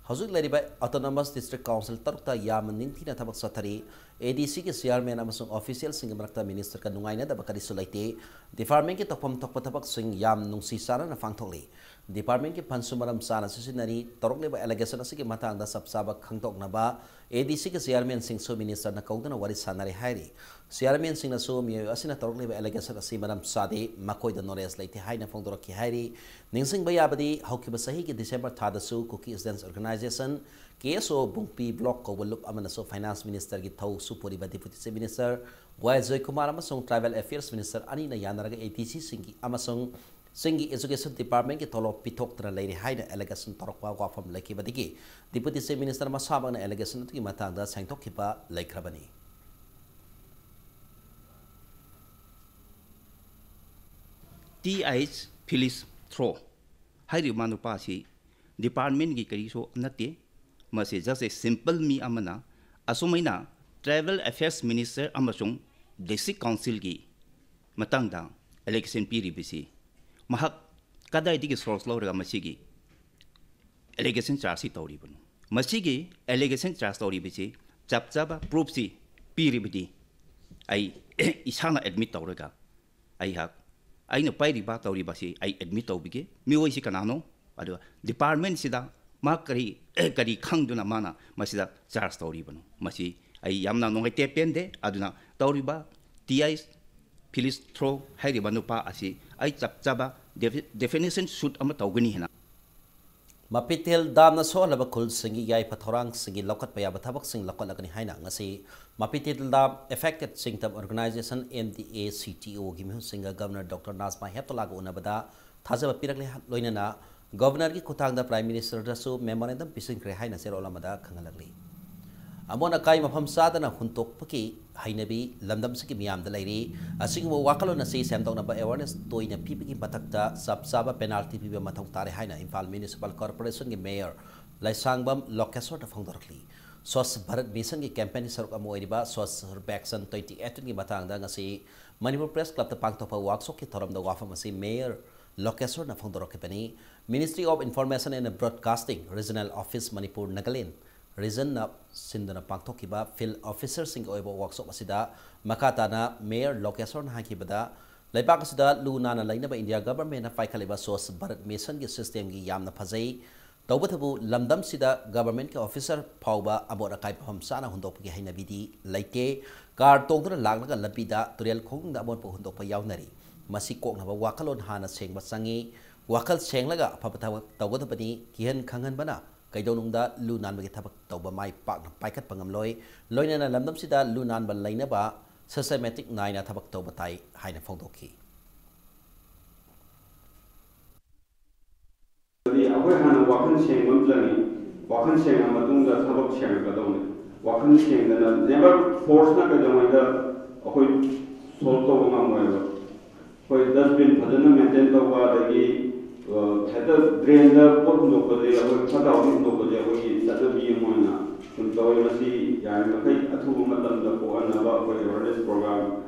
ꯍꯧꯖꯤꯛ ꯂꯩꯔꯤꯕ autonomous district council ꯇꯔꯨꯛꯇ ꯌꯥꯝꯅ ꯅꯤꯡꯊꯤꯅ ꯊꯕꯛ ꯆꯠꯊꯔꯤ꯫ ꯑꯦ ꯗꯤ ꯁꯤꯒꯤ ꯆꯤꯌꯥꯔꯃꯦꯟ ꯑꯃꯁꯨꯡ ꯑꯣꯐꯤꯁꯤꯌꯦꯜꯁꯤꯡꯒꯤ ꯃꯔꯛꯇ ꯃꯤꯅꯤꯁꯇꯔꯒ ꯅꯨꯡꯉꯥꯏꯅꯗꯕ ꯀꯔꯤꯁꯨ ꯂꯩꯇꯦ꯫ ꯗꯤꯄꯥꯔꯠꯃꯦꯟꯒꯤ ꯇꯧꯐꯝ ꯊꯣꯛꯄ ꯊꯕꯛꯁꯤꯡ ꯌꯥꯝ ꯅꯨꯡꯁꯤ ꯆꯥꯟꯅꯅ ꯄꯥꯡꯊꯣꯛꯂꯤ꯫ ꯗꯤꯄꯥꯔꯠꯃꯦꯟꯒꯤ ꯐꯟꯁꯨ ꯃꯔꯝ ꯆꯥꯅ ꯁꯤꯖꯤꯟꯅꯔꯤ꯫ ꯇꯧꯔꯛꯂꯤꯕ ꯑꯦꯂꯤꯒꯦꯁꯟ ꯑꯁꯤꯒꯤ ꯃꯇꯥꯡꯗ ꯆꯞ ꯆꯥꯕ ꯈꯪꯗꯣꯛꯅꯕ ꯑꯦ ꯗꯤ ꯁꯤꯒꯤ ꯆꯤꯌꯥꯔꯃꯦꯟꯁꯤꯡꯁꯨ ꯃꯤꯅꯤꯁꯇꯔꯅ ꯀꯧꯗꯨꯅ ꯋꯥꯔꯤ ꯁꯥꯟꯅꯔꯦ ꯍꯥꯏꯔꯤ꯫ ꯆꯤꯌꯥꯔꯃꯦꯟꯁꯤꯡꯅꯁꯨ ꯃꯤꯑꯣꯏ ꯑꯁꯤꯅ ꯇꯧꯔꯛꯂꯤꯕ ꯑꯦꯂꯤꯒꯦꯁꯟ ꯑꯁꯤ ꯃꯔꯝ ꯆꯥꯗꯦ, ꯃꯈꯣꯏꯗ ꯅꯣꯂꯦꯖ ꯂꯩꯇꯦ ꯍꯥꯏꯅ ꯐꯣꯡꯗꯣꯔꯛꯈꯤ ꯍꯥꯏꯔꯤ꯫ ꯅꯤꯡꯁꯤꯡꯕ ꯌꯥꯕꯗꯤ, ꯍꯧꯈꯤꯕ ꯆꯍꯤꯒꯤ ꯗꯤꯁꯦꯝꯕꯔ ꯊꯥꯗꯁꯨ ꯀꯨꯀꯤ ꯁ꯭ꯇꯨꯗꯦꯟꯠꯁ ꯑꯣꯔꯒꯅꯥꯏꯖꯦꯁꯟ, ꯀꯦ ꯑꯦꯁ ꯑꯣ, ꯕꯨꯡꯄꯤ ꯕ꯭ꯂꯣꯛ ꯀꯧꯕ ꯂꯨꯞ ꯑꯃꯅꯁꯨ ꯐꯥꯏꯅꯥꯟꯁ ꯃꯤꯅꯤꯁꯇꯔꯒꯤ ꯊꯧ ꯁꯨ ꯄꯨꯔꯤꯕ ꯗꯤꯄꯨꯇꯤ ꯆꯤꯐ ꯃꯤꯅꯤꯁꯇꯔ ꯋꯥꯏ ꯖꯣꯏꯀꯨꯃꯥꯔ ꯑꯃꯁꯨꯡ ꯇ꯭ꯔꯥꯏꯕꯦꯜ ꯑꯦꯐꯤꯌꯔꯁ ꯃꯤꯅꯤꯁꯇꯔ ꯑꯅꯤꯅ ꯌꯥꯅꯔꯒ ꯑꯦ ꯗꯤ ꯁꯤꯁꯤꯡꯒꯤ ꯑꯃꯁꯨꯡ ꯆꯤꯡꯒꯤ ꯑꯦꯖꯨꯀꯦꯁꯟ ꯗꯤꯄꯥꯔꯠꯃꯦꯟꯒꯤ ꯇꯣꯂꯣꯞ ꯄꯤꯊꯣꯛꯇꯅ ꯂꯩꯔꯦ ꯍꯥꯏꯅ ꯑꯦꯂꯤꯒꯦꯁꯟ ꯇꯧꯔꯛꯄ ꯋꯥꯐꯝ ꯂꯩꯈꯤꯕꯗꯒꯤ ꯗꯤꯄꯨꯇꯤ ꯆꯤꯐ ꯃꯤꯅꯤꯁꯇꯔ ꯃꯁꯥꯃꯛꯅ ꯑꯦꯂꯤꯒꯦꯁꯟ ꯑꯗꯨꯒꯤ ꯃꯇꯥꯡꯗ ꯁꯦꯡꯗꯣꯛꯈꯤꯕ ꯂꯩꯈ꯭ꯔꯕꯅꯤ꯫ ꯇꯤ ꯑꯩꯆ ꯐꯤꯂꯤꯁ ꯊ꯭ꯔꯣ ꯍꯥꯏꯔꯤꯕ ꯅꯨꯄꯥ ꯑꯁꯤ ꯗꯤꯄꯥꯔꯠꯃꯦꯟꯒꯤ ꯀꯔꯤꯁꯨ ꯅꯠꯇꯦ꯫ ꯃꯁꯤ just a simple ꯃꯤ ꯑꯃꯅ ꯑꯁꯨꯃꯥꯏꯅ ꯇ꯭ꯔꯥꯏꯕꯦꯜ ꯑꯦꯐꯤꯌꯔꯁ ꯃꯤꯅꯤꯁꯇꯔ ꯑꯃꯁꯨꯡ ꯗꯤꯁꯇ꯭ꯔꯤꯛ ꯀꯥꯎꯟꯁꯤꯜꯒꯤ ꯃꯇꯥꯡꯗ ꯑꯦꯂꯤꯒꯦꯁꯟ ꯄꯤꯔꯤꯕꯁꯤ ꯃꯍꯥꯛ ꯀꯗꯥꯏꯗꯒꯤ ꯁꯣꯔꯁ ꯂꯧꯔꯒ ꯃꯁꯤꯒꯤ ꯑꯦꯂꯤꯒꯦꯁꯟ ꯆꯥꯔꯖꯁꯤ ꯇꯧꯔꯤꯕꯅꯣ? ꯃꯁꯤꯒꯤ ꯑꯦꯂꯤꯒꯦꯁꯟ ꯆꯥꯔꯖ ꯇꯧꯔꯤꯕꯁꯤ ꯆꯞ ꯆꯥꯕ ꯄ꯭ꯔꯨꯐꯁꯤ ꯄꯤꯔꯤꯕꯗꯤ ꯑꯩ ꯏꯁꯥꯅ ꯑꯦꯗꯃꯤꯠ ꯇꯧꯔꯒ ꯑꯩꯍꯥꯛ, ꯑꯩꯅ ꯄꯥꯏꯔꯤꯕ ꯇꯧꯔꯤꯕꯁꯤ ꯑꯩ ꯑꯦꯗꯃꯤꯠ ꯇꯧꯕꯤꯒꯦ꯫ ꯃꯤꯑꯣꯏꯁꯤ ꯀꯅꯥꯅꯣ? ꯑꯗꯨꯒ ꯗꯤꯄꯥꯔꯠꯃꯦꯟꯁꯤꯗ ꯃꯥ ꯀꯔꯤ, ꯀꯔꯤ ꯈꯪꯗꯨꯅ ꯃꯥꯅ ꯃꯁꯤꯗ ꯆꯥꯔꯖ ꯇꯧꯔꯤꯕꯅꯣ? ꯃꯁꯤ ꯑꯩ ꯌꯥꯝꯅ ꯅꯨꯡꯉꯥꯏꯇꯦ, ꯄꯦꯟꯗꯦ꯫ ꯑꯗꯨꯅ ꯇꯧꯔꯤꯕ ꯇꯤ ꯑꯩꯆ ꯐꯤꯂꯤꯁ ꯊ꯭ꯔꯣ ꯍꯥꯏꯔꯤꯕ ꯅꯨꯄꯥ ꯑꯁꯤ ꯑꯩ ꯆꯞ ꯆꯥꯕ ꯗꯦꯐꯤ-, ꯗꯦꯐꯤꯅꯦꯁꯟ ꯁꯨꯠ ꯑꯃ ꯇꯧꯒꯅꯤ ꯍꯥꯏꯅ꯫ ꯃꯄꯤꯇꯦꯜ ꯗꯥꯝꯅ ꯁꯣꯛꯍꯜꯂꯕ ꯈꯨꯜꯁꯤꯡꯒꯤ ꯌꯥꯏꯐ ꯊꯧꯔꯥꯡꯁꯤꯡꯒꯤ ꯂꯧꯈꯠꯄ ꯌꯥꯕ ꯊꯕꯛꯁꯤꯡ ꯂꯧꯈꯠꯂꯒꯅꯤ ꯍꯥꯏꯅ ꯉꯁꯤ ꯃꯄꯤꯇꯦꯜ ꯗꯥꯝ ꯑꯦꯐꯦꯛꯇꯦꯗ ꯁꯤꯡꯇꯝ ꯑꯣꯔꯒꯅꯥꯏꯖꯦꯁꯟ, ꯑꯦꯝ ꯗꯤ ꯑꯦ ꯁꯤ ꯇꯤ ꯑꯣꯒꯤ ꯃꯤꯍꯨꯠꯁꯤꯡꯒ ꯒꯕꯔꯅꯔ ꯗꯣꯛꯇꯔ ꯅꯥꯖꯃꯥ ꯍꯦꯞꯇꯨꯂꯥꯒ ꯎꯅꯕꯗ ꯊꯥꯖꯕ ꯄꯤꯔꯛꯂꯦ꯫ ꯂꯣꯏꯅꯅ ꯒꯕꯔꯅꯔꯒꯤ ꯈꯨꯠꯊꯥꯡꯗ ꯄ꯭ꯔꯥꯏꯝ ꯃꯤꯅꯤꯁꯇꯔꯗꯁꯨ ꯃꯦꯃꯣꯔꯦꯟꯗꯝ ꯄꯤꯁꯤꯟꯈ꯭ꯔꯦ ꯍꯥꯏꯅ ꯆꯦꯔꯣꯜ ꯑꯃꯗ ꯈꯪꯍꯜꯂꯛꯂꯤ꯫ ꯑꯃꯣꯠ ꯑꯀꯥꯏ ꯃꯐꯝ ꯆꯥꯗꯅ ꯍꯨꯟꯇꯣꯛꯄꯒꯤ ꯍꯩꯅꯕꯤ ꯂꯝꯗꯝꯁꯤꯒꯤ ꯃꯤꯌꯥꯝꯗ ꯂꯩꯔꯤ꯫ ꯑꯁꯤꯒꯨꯝꯕ ꯋꯥꯈꯜꯂꯣꯟ ꯑꯁꯤ ꯁꯦꯝꯗꯣꯛꯅꯕ ꯑꯦꯋꯥꯔꯅꯦꯁ ꯇꯣꯏꯅ ꯄꯤꯕꯒꯤ ꯃꯊꯛꯇ ꯆꯞ ꯆꯥꯕ ꯄꯦꯅꯥꯜꯇꯤ ꯄꯤꯕ ꯃꯊꯧ ꯇꯥꯔꯦ ꯍꯥꯏꯅ ꯏꯝꯐꯥꯜ ꯃ꯭ꯌꯨꯅꯤꯁꯤꯄꯥꯜ ꯀꯣꯔꯄꯣꯔꯦꯁꯟꯒꯤ ꯃꯦꯌꯔ ꯂꯩꯁꯥꯡꯕꯝ ꯂꯣꯀꯦꯁꯣꯔꯅ ꯐꯣꯡꯗꯣꯔꯛꯂꯤ꯫ ꯁ꯭ꯋꯥꯁ ꯚꯥꯔꯠ ꯃꯤꯁꯟꯒꯤ ꯀꯦꯝꯄꯦꯟꯒꯤ ꯁꯔꯨꯛ ꯑꯃ ꯑꯣꯏꯔꯤꯕ ꯁ꯭ꯋꯥꯁ ꯁꯔꯕꯦꯛꯁꯟ ꯇ꯭ꯋꯦꯟꯇꯤ ꯑꯩꯠꯇꯤꯟꯒꯤ ꯃꯇꯥꯡꯗ ꯉꯁꯤ ꯃꯅꯤꯄꯨꯔ ꯄ꯭ꯔꯦꯁ ꯀ꯭ꯂꯕꯇ ꯄꯥꯡꯊꯣꯛꯄ ꯋꯥꯛꯁꯣꯞꯀꯤ ꯊꯧꯔꯝꯗ ꯋꯥꯐꯝ ꯑꯁꯤ ꯃꯦꯌꯔ ꯂꯣꯀꯦꯁꯣꯔꯅ ꯐꯣꯡꯗꯣꯔꯛꯈꯤꯕꯅꯤ꯫ Ministry of Information and Broadcasting, Regional Office, Manipur, Nagaland, ꯔꯤꯖꯟꯅ ꯁꯤꯟꯗꯨꯅ ꯄꯥꯡꯊꯣꯛꯈꯤꯕ ꯐꯤꯜꯗ ꯑꯣꯐꯤꯁꯔꯁꯤꯡꯒꯤ ꯑꯣꯏꯕ ꯋꯥꯛꯁꯣꯞ ꯑꯁꯤꯗ ꯃꯈꯥ ꯇꯥꯅ ꯃꯦꯌꯔ ꯂꯣꯀꯦꯁꯣꯔꯅ ꯍꯥꯏꯈꯤꯕꯗ, ꯂꯩꯕꯥꯛ ꯑꯁꯤꯗ ꯂꯨ ꯅꯥꯟꯅ ꯂꯩꯅꯕ ꯏꯟꯗꯤꯌꯥ ꯒꯚꯔꯟꯃꯦꯟꯠꯅ ꯄꯥꯏꯈꯠꯂꯤꯕ ꯁ꯭ꯋꯥꯁ ꯚꯥꯔꯠ ꯃꯤꯁꯟꯒꯤ ꯁꯤꯁꯇꯦꯝꯒꯤ ꯌꯥꯝꯅ ꯐꯖꯩ꯫ ꯇꯧꯕꯇꯕꯨ ꯂꯝꯗꯝꯁꯤꯗ ꯒꯚꯔꯟꯃꯦꯟꯠꯀꯤ ꯑꯣꯐꯤꯁꯔ ꯐꯥꯎꯕ ꯑꯃꯣꯠ ꯑꯀꯥꯏ ꯃꯐꯝ ꯆꯥꯅ ꯍꯨꯟꯗꯣꯛꯄꯒꯤ ꯍꯩꯅꯕꯤꯗꯤ ꯂꯩꯇꯦ꯫ ꯀꯥꯔ ꯇꯣꯡꯗꯨꯅ ꯂꯥꯛꯂꯒ ꯂꯝꯕꯤꯗ ꯇꯨꯔꯦꯜ ꯈꯣꯡꯅꯨꯡꯗ ꯑꯃꯣꯠꯄ ꯍꯨꯟꯗꯣꯛꯄ ꯌꯥꯎꯅꯔꯤ꯫ ꯃꯁꯤ ꯀꯣꯛꯅꯕ ꯋꯥꯈꯜꯂꯣꯟ ꯍꯥꯟꯅ ꯁꯦꯡꯕ ꯆꯪꯏ꯫ ꯋꯥꯈꯜ ꯁꯦꯡꯂꯒ ꯑꯐꯕ ꯊꯕꯛ ꯇꯧꯒꯗꯕꯅꯤ꯫ ꯀꯤꯍꯟ ꯈꯪꯍꯟꯕꯅ ꯀꯩꯗꯧꯅꯨꯡꯗ ꯂꯨ ꯅꯥꯟꯕꯒꯤ ꯊꯕꯛ ꯇꯧꯕ ꯃꯥꯏ ꯄꯥꯛꯅ ꯄꯥꯏꯈꯠꯄ ꯉꯝꯂꯣꯏ꯫ ꯂꯣꯏꯅꯅ ꯂꯝꯗꯝꯁꯤꯗ ꯂꯨ ꯅꯥꯟꯕ ꯂꯩꯅꯕ ꯁꯤꯁꯇꯦꯃꯦꯇꯤꯛ ꯅꯥꯏꯅ ꯊꯕꯛ ꯇꯧꯕ ꯇꯥꯏ ꯍꯥꯏꯅ ꯐꯣꯡꯗꯣꯛꯈꯤ꯫ ꯑꯗꯨꯗꯤ ꯑꯩꯈꯣꯏ ꯍꯥꯟꯅ ꯋꯥꯈꯜ ꯁꯦꯡꯕ ꯑꯃ ꯆꯪꯉꯤ꯫ ꯋꯥꯈꯜ ꯁꯦꯡꯉ ꯃꯇꯨꯡꯗ ꯊꯕꯛ ꯁꯦꯡꯉꯛꯀꯗꯧꯅꯤ꯫ ꯋꯥꯈꯜ ꯁꯦꯡꯗꯅ ꯅꯦꯕꯔ ꯐꯣꯔꯁꯅ ꯀꯩꯗꯧꯉꯩꯗ ꯑꯩꯈꯣꯏ ꯁꯣꯜꯕ ꯇꯧꯕ ꯉꯝꯃꯣꯏꯕ꯫ ꯑꯩꯈꯣꯏ ꯗꯁꯕꯤꯟ ꯐꯖꯅ ꯃꯦꯟꯇꯦꯟ ꯇꯧꯕ, ꯑꯗꯒꯤ ꯍꯦꯛꯇ ꯗ꯭ꯔꯦꯟꯗ ꯄꯣꯠ ꯍꯨꯟꯗꯣꯛꯄꯁꯦ, ꯑꯩꯈꯣꯏ ꯐꯠꯇ ꯍꯥꯎꯗꯤ ꯍꯨꯟꯗꯣꯛꯄꯁꯦ ꯑꯩꯈꯣꯏꯒꯤ ꯆꯠꯅꯕꯤ ꯑꯃ ꯑꯣꯏꯅ ꯁꯨꯝ ꯇꯧꯋꯦ꯫ ꯃꯁꯤ ꯌꯥꯔꯤꯃꯈꯩ ꯑꯊꯨꯕ ꯃꯇꯝꯗ ꯀꯣꯛꯍꯟꯅꯕ ꯑꯩꯈꯣꯏ ꯑꯦꯋꯥꯔꯅꯦꯁ ꯄ꯭ꯔꯣꯒ꯭ꯔꯥꯝ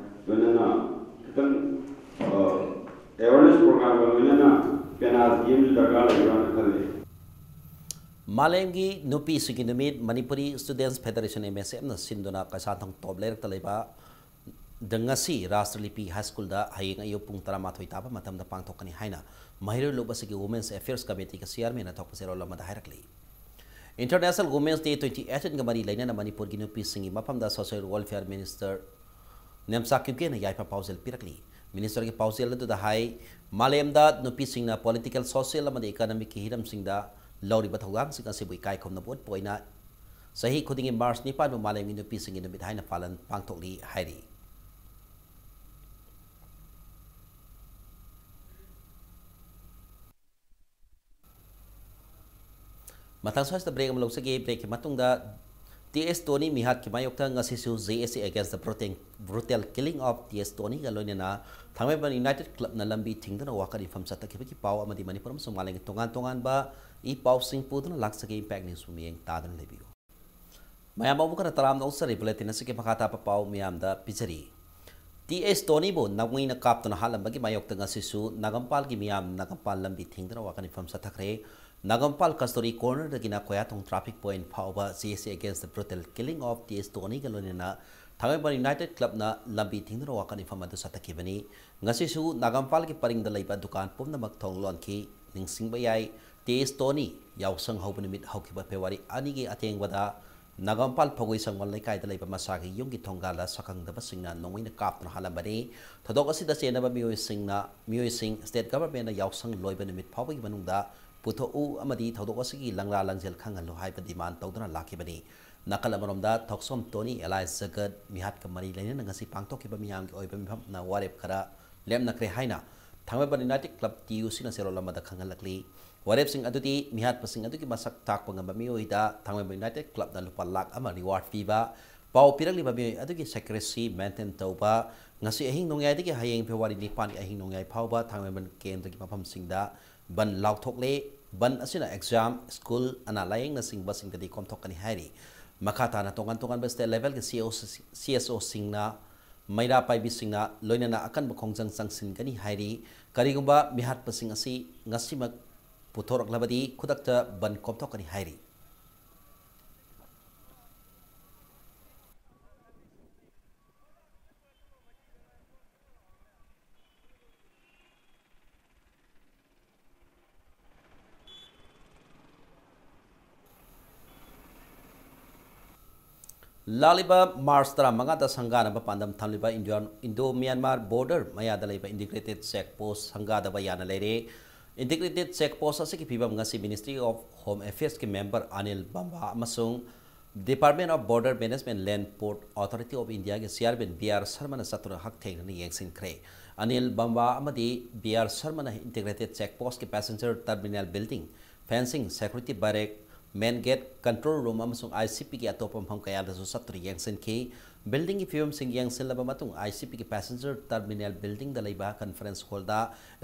ꯂꯣꯏꯅꯅ ꯈꯤꯇꯪ ꯑꯦꯋꯥꯔꯅꯦꯁ ꯄ꯭ꯔꯣꯒ꯭ꯔꯥꯝꯒ ꯂꯣꯏꯅꯅ ꯄꯦꯅꯥꯜꯇꯤ ꯑꯃꯁꯨ ꯗꯔꯀꯥꯔ ꯂꯩꯕ꯭ꯔꯥꯅ ꯈꯜꯂꯤ꯫ ꯃꯥꯂꯦꯝꯒꯤ ꯅꯨꯄꯤꯁꯤꯡꯒꯤ ꯅꯨꯃꯤꯠ ꯃꯅꯤꯄꯨꯔꯤ ꯁ꯭ꯇꯨꯗꯦꯟꯠꯁ ꯐꯦꯗꯔꯦꯁꯟ, ꯑꯦꯝ ꯑꯦꯁ ꯑꯦꯐꯅ ꯁꯤꯟꯗꯨꯅ ꯀꯩꯁꯥꯝꯊꯣꯡ ꯇꯣꯞ ꯂꯩꯔꯛꯇ ꯂꯩꯕ ꯗ ꯉꯁꯤ ꯔꯥꯁꯇ꯭ꯔꯂꯤꯄꯤ ꯍꯥꯏ ꯁ꯭ꯀꯨꯜꯗ ꯍꯌꯦꯡ ꯑꯌꯨꯛ ꯄꯨꯡ ꯇꯔꯥꯃꯥꯊꯣꯏ ꯇꯥꯕ ꯃꯇꯝꯗ ꯄꯥꯡꯊꯣꯛꯀꯅꯤ ꯍꯥꯏꯅ ꯃꯍꯩꯔꯣꯏ ꯂꯨꯞ ꯑꯁꯤꯒꯤ ꯋꯨꯃꯦꯟꯁ ꯑꯦꯐꯤꯌꯔꯁ ꯀꯃꯤꯇꯤꯒꯤ ꯆꯤꯌꯥꯔꯃꯦꯟꯅ ꯊꯣꯛꯄ ꯆꯦꯔꯣꯜ ꯑꯃꯗ ꯍꯥꯏꯔꯛꯂꯤ꯫ ꯏꯟꯇꯔꯅꯦꯁꯅꯦꯜ ꯋꯨꯃꯦꯟꯁ ꯗꯦ ꯇ꯭ꯋꯦꯟꯇꯤ ꯑꯩꯠꯇꯤꯟꯒ ꯃꯔꯤ ꯂꯩꯅꯅ ꯃꯅꯤꯄꯨꯔꯒꯤ ꯅꯨꯄꯤꯁꯤꯡꯒꯤ ꯃꯐꯝꯗ ꯁꯣꯁꯤꯌꯦꯜ ꯋꯦꯜꯐꯤꯌꯔ ꯃꯤꯅꯤꯁꯇꯔ ꯅꯦꯝꯆꯥ ꯀ꯭ꯌꯨꯀꯦꯅ ꯌꯥꯏꯐ ꯄꯥꯎꯖꯦꯜ ꯄꯤꯔꯛꯂꯤ꯫ ꯃꯤꯅꯤꯁꯇꯔꯒꯤ ꯄꯥꯎꯖꯦꯜ ꯑꯗꯨꯗ ꯍꯥꯏ, ꯃꯥꯂꯦꯝꯗ ꯅꯨꯄꯤꯁꯤꯡꯅ ꯄꯣꯂꯤꯇꯤꯀꯦꯜ, ꯁꯣꯁꯤꯌꯦꯜ ꯑꯃꯗꯤ ꯏꯀꯣꯅꯣꯃꯤꯛꯀꯤ ꯍꯤꯔꯝꯁꯤꯡꯗ ꯂꯧꯔꯤꯕ ꯊꯧꯗꯥꯡꯁꯤꯡ ꯑꯁꯤꯕꯨ ꯏꯀꯥꯏ ꯈꯨꯝꯅꯕ ꯎꯠꯄ ꯑꯣꯏꯅ ꯆꯍꯤ ꯈꯨꯗꯤꯡꯒꯤ ꯃꯥꯔꯆ ꯅꯤꯄꯥꯟꯕꯨ ꯃꯥꯂꯦꯝꯒꯤ ꯅꯨꯄꯤꯁꯤꯡꯒꯤ ꯅꯨꯃꯤꯠ ꯍꯥꯏꯅ ꯄꯥꯂꯟ ꯄꯥꯡꯊꯣꯛꯂꯤ ꯍꯥꯏꯔꯤ꯫ ꯃꯊꯪ ꯁ꯭ꯋꯥꯏꯁꯤꯗ ꯕ꯭ꯔꯦꯛ ꯑꯃ ꯂꯧꯖꯒꯦ꯫ ꯕ꯭ꯔꯦꯛꯀꯤ ꯃꯇꯨꯡꯗ ꯇꯤ ꯑꯦꯁ ꯇꯣꯅꯤ ꯃꯤꯍꯥꯠꯀꯤ ꯃꯥꯌꯣꯛꯇ ꯉꯁꯤꯁꯨ J S A against the brutal, brutal killing of T S ꯇꯣꯅꯤꯒ ꯂꯣꯏꯅꯅ ꯊꯥꯡꯃꯩꯕꯟ ꯌꯨꯅꯥꯏꯇꯦꯗ ꯀ꯭ꯂꯕꯅ ꯂꯝꯕꯤ ꯊꯤꯡꯗꯨꯅ ꯋꯥꯀꯠ ꯃꯤꯐꯝ ꯆꯠꯊꯈꯤꯕꯒꯤ ꯄꯥꯎ ꯑꯃꯗꯤ ꯃꯅꯤꯄꯨꯔ ꯑꯃꯁꯨꯡ ꯃꯥꯂꯦꯝꯒꯤ ꯇꯣꯉꯥꯟ ꯇꯣꯉꯥꯟꯕ ꯏ ꯄꯥꯎꯁꯤꯡ ꯄꯨꯗꯨꯅ ꯂꯥꯛꯆꯒꯦ꯫ ꯏꯝꯄꯦꯛ ꯅ꯭ꯌꯨꯁꯄꯨ ꯃꯤꯠꯌꯦꯡ ꯇꯥꯗꯨꯅ ꯂꯩꯕꯤꯌꯨ꯫ ꯃꯌꯥꯝ ꯑꯃꯨꯛ ꯍꯟꯅ ꯇꯔꯥꯝꯅ ꯑꯣꯛꯆꯔꯤ꯫ ꯕꯨꯂꯦꯇꯤꯟ ꯑꯁꯤꯒꯤ ꯃꯈꯥ ꯇꯥꯕ ꯄꯥꯎ ꯃꯤꯌꯥꯝꯗ ꯄꯤꯖꯔꯤ꯫ ꯇꯤ ꯑꯦꯁ ꯇꯣꯅꯤꯕꯨ ꯅꯣꯡꯃꯩꯅ ꯀꯥꯞꯇꯨꯅ ꯍꯥꯠꯂꯝꯕꯒꯤ ꯃꯥꯌꯣꯛꯇ ꯉꯁꯤꯁꯨ ꯅꯥꯒꯝꯄꯥꯜꯒꯤ ꯃꯤꯌꯥꯝ ꯅꯥꯒꯝꯄꯥꯜ ꯂꯝꯕꯤ ꯊꯤꯡꯗꯨꯅ ꯋꯥꯀꯠ ꯃꯤꯐꯝ ꯆꯠꯊꯈ꯭ꯔꯦ꯫ ꯅꯥꯒꯝꯄꯥꯜ ꯀꯁꯇꯣꯔꯤ ꯀꯣꯔꯅꯔꯗꯒꯤꯅ ꯈꯣꯌꯥꯊꯣꯡ ꯇ꯭ꯔꯥꯐꯤꯛ ꯄꯣꯏꯟꯠ ꯐꯥꯎꯕ J S A against the brutal killing of T S ꯇꯣꯅꯤꯒ ꯂꯣꯏꯅꯅ ꯊꯥꯡꯃꯩꯕꯟ ꯌꯨꯅꯥꯏꯇꯦꯗ ꯀ꯭ꯂꯕꯅ ꯂꯝꯕꯤ ꯊꯤꯡꯗꯨꯅ ꯋꯥꯀꯠ ꯃꯤꯐꯝ ꯑꯗꯨ ꯆꯠꯊꯈꯤꯕꯅꯤ꯫ ꯉꯁꯤꯁꯨ ꯅꯥꯒꯝꯄꯥꯜꯒꯤ ꯄꯔꯤꯡꯗ ꯂꯩꯕ ꯗꯨꯀꯥꯟ ꯄꯨꯝꯅꯃꯛ ꯊꯣꯡ ꯂꯣꯟꯈꯤ꯫ ꯅꯤꯡꯁꯤꯡꯕ ꯌꯥꯏ, ꯇꯤ ꯑꯦꯁ ꯇꯣꯅꯤ ꯌꯥꯎꯁꯪ ꯍꯧꯕ ꯅꯨꯃꯤꯠ ꯍꯧꯈꯤꯕ ꯐꯦꯕ꯭ꯔꯨꯋꯥꯔꯤ ꯑꯅꯤꯒꯤ ꯑꯊꯦꯡꯕꯗ ꯅꯥꯒꯝꯄꯥꯜ ꯐꯧꯒꯣꯏ ꯁꯪꯒꯣꯜ ꯂꯩꯀꯥꯏꯗ ꯂꯩꯕ ꯃꯁꯥꯒꯤ ꯌꯨꯝꯒꯤ ꯊꯣꯡꯒꯥꯜꯗ ꯁꯛꯈꯪꯗꯕꯁꯤꯡꯅ ꯅꯣꯡꯃꯩꯅ ꯀꯥꯞꯇꯨꯅ ꯍꯥꯠꯂꯝꯕꯅꯤ꯫ ꯊꯧꯗꯣꯛ ꯑꯁꯤꯗ ꯆꯦꯟꯅꯕ ꯃꯤꯑꯣꯏꯁꯤꯡꯅ, ꯃꯤꯑꯣꯏꯁꯤꯡ ꯁ꯭ꯇꯦꯠ ꯒꯚꯔꯟꯃꯦꯟꯠꯅ ꯌꯥꯎꯁꯪ ꯂꯣꯏꯕ ꯅꯨꯃꯤꯠ ꯐꯥꯎꯕꯒꯤ ꯃꯅꯨꯡꯗ ꯄꯨꯊꯣꯛꯎ ꯑꯃꯗꯤ ꯊꯧꯗꯣꯛ ꯑꯁꯤꯒꯤ ꯂꯪꯂꯥ ꯂꯪꯖꯦꯜ ꯈꯪꯍꯜꯂꯨ ꯍꯥꯏꯕ ꯗꯤꯃꯥꯟ ꯇꯧꯗꯨꯅ ꯂꯥꯛꯈꯤꯕꯅꯤ꯫ ꯅꯥꯀꯜ ꯑꯃꯔꯣꯝꯗ ꯊꯣꯛꯁꯣꯝ ꯇꯣꯅꯤ alias ꯖꯒꯠ ꯃꯤꯍꯥꯠꯀ ꯃꯔꯤ ꯂꯩꯅꯅ ꯉꯁꯤ ꯄꯥꯡꯊꯣꯛꯈꯤꯕ ꯃꯤꯌꯥꯝꯒꯤ ꯑꯣꯏꯕ ꯃꯤꯐꯝꯅ ꯋꯥꯔꯦꯞ ꯈꯔ ꯂꯦꯞꯅꯈ꯭ꯔꯦ ꯍꯥꯏꯅ ꯊꯥꯡꯃꯩꯕꯟ ꯌꯨꯅꯥꯏꯇꯦꯗ ꯀ꯭ꯂꯕ, ꯇꯤ ꯌꯨ ꯁꯤꯅ ꯆꯦꯔꯣꯜ ꯑꯃꯗ ꯈꯪꯍꯜꯂꯛꯂꯤ꯫ ꯋꯥꯔꯦꯞꯁꯤꯡ ꯑꯗꯨꯗꯤ ꯃꯤꯍꯥꯠꯄꯁꯤꯡ ꯑꯗꯨꯒꯤ ꯃꯁꯛ ꯇꯥꯛꯄ ꯉꯝꯕ ꯃꯤꯑꯣꯏꯗ ꯊꯥꯡꯃꯩꯕꯟ ꯌꯨꯅꯥꯏꯇꯦꯗ ꯀ꯭ꯂꯕꯅ ꯂꯨꯄꯥ ꯂꯥꯈ ꯑꯃ reward ꯄꯤꯕ, ꯄꯥꯎ ꯄꯤꯔꯛꯂꯤꯕ ꯃꯤꯑꯣꯏ ꯑꯗꯨꯒꯤ secrecy maintain ꯇꯧꯕ, ꯉꯁꯤ ꯑꯍꯤꯡ ꯅꯣꯡꯌꯥꯏꯗꯒꯤ ꯍꯌꯦꯡ ꯐꯦꯕ꯭ꯔꯨꯋꯥꯔꯤ ꯅꯤꯄꯥꯟꯒꯤ ꯑꯍꯤꯡ ꯅꯣꯡꯌꯥꯏ ꯐꯥꯎꯕ ꯊꯥꯡꯃꯩꯕꯟ ꯀꯦꯟꯗ꯭ꯔꯒꯤ ꯃꯐꯝꯁꯤꯡꯗ ꯕꯟ ꯂꯥꯎꯊꯣꯛꯂꯦ꯫ ꯕꯟ ꯑꯁꯤꯅ exam, ꯁ꯭ꯀꯨꯜ, ꯑꯅꯥ ꯂꯥꯌꯦꯡꯅꯆꯤꯡꯕꯁꯤꯡꯗꯗꯤ ꯀꯣꯝꯊꯣꯛꯀꯅꯤ ꯍꯥꯏꯔꯤ꯫ ꯃꯈꯥ ꯇꯥꯅ ꯇꯣꯉꯥꯟ ꯇꯣꯉꯥꯟꯕ ꯁ꯭ꯇꯦꯠ ꯂꯦꯚꯦꯜꯒꯤ ꯁꯤ ꯑꯣ ꯁꯤ, ꯁꯤ ꯑꯦꯁ ꯑꯣꯁꯤꯡꯅ, ꯃꯩꯔꯥ ꯄꯥꯏꯕꯤꯁꯤꯡꯅ ꯂꯣꯏꯅꯅ ꯑꯀꯟꯕ ꯈꯣꯡꯖꯪ ꯆꯪꯁꯤꯟꯒꯅꯤ ꯍꯥꯏꯔꯤ꯫ ꯀꯔꯤꯒꯨꯝꯕ ꯃꯤꯍꯥꯠꯄꯁꯤꯡ ꯑꯁꯤ ꯉꯁꯤꯃꯛ ꯄꯨꯊꯣꯔꯛꯂꯕꯗꯤ ꯈꯨꯗꯛꯇ ꯕꯟ ꯀꯣꯝꯊꯣꯛꯀꯅꯤ ꯍꯥꯏꯔꯤ꯫ ꯂꯥꯛꯂꯤꯕ ꯃꯥꯔꯆ ꯇꯔꯥꯃꯉꯥꯗ ꯁꯪꯒꯥꯅꯕ ꯄꯥꯟꯗꯝ ꯊꯝꯂꯤꯕ ꯏꯟꯗꯤꯌꯥꯟ, ꯏꯟꯗꯣ ꯃ꯭ꯌꯥꯟꯃꯥꯔ ꯕꯣꯔꯗꯔ ꯃꯌꯥꯗ ꯂꯩꯕ ꯏꯟꯇꯤꯒ꯭ꯔꯦꯇꯦꯗ ꯆꯦꯛ ꯄꯣꯁ ꯁꯪꯒꯥꯗꯕ ꯌꯥꯅ ꯂꯩꯔꯦ꯫ ꯏꯟꯇꯤꯒ꯭ꯔꯦꯇꯦꯗ ꯆꯦꯛ ꯄꯣꯁ ꯑꯁꯤꯒꯤ ꯐꯤꯕꯝ ꯉꯁꯤ Ministry of Home Affairs ꯀꯤ member ꯑꯅꯤꯜ ꯕꯝꯕꯥ ꯑꯃꯁꯨꯡ Department of Border Management, Land Port Authority of India ꯒꯤ chairman ꯕꯤ ꯑꯥꯔ ꯁꯔꯃꯅ ꯆꯠꯇꯨꯅ ꯍꯛꯊꯦꯡꯅꯅ ꯌꯦꯡꯁꯤꯟꯈ꯭ꯔꯦ꯫ ꯑꯅꯤꯜ ꯕꯝꯕꯥ ꯑꯃꯗꯤ ꯕꯤ ꯑꯥꯔ ꯁꯔꯃꯅ ꯏꯟꯇꯤꯒ꯭ꯔꯦꯇꯦꯗ ꯆꯦꯛ ꯄꯣꯁꯀꯤ passenger terminal building, fencing, security barrack, main gate, control room ꯑꯃꯁꯨꯡ ꯑꯥꯏ ꯁꯤ ꯄꯤꯒꯤ ꯑꯇꯣꯞꯄ ꯃꯐꯝ ꯀꯌꯥꯗꯁꯨ ꯆꯠꯇꯨꯅ ꯌꯦꯡꯁꯤꯟꯈꯤ꯫ Buildingꯒꯤ ꯐꯤꯕꯝꯁꯤꯡ ꯌꯦꯡꯁꯤꯜꯂꯕ ꯃꯇꯨꯡ, ꯑꯥꯏ ꯁꯤ ꯄꯤꯒꯤ passenger terminal buildingꯗ ꯂꯩꯕ conference hallꯗ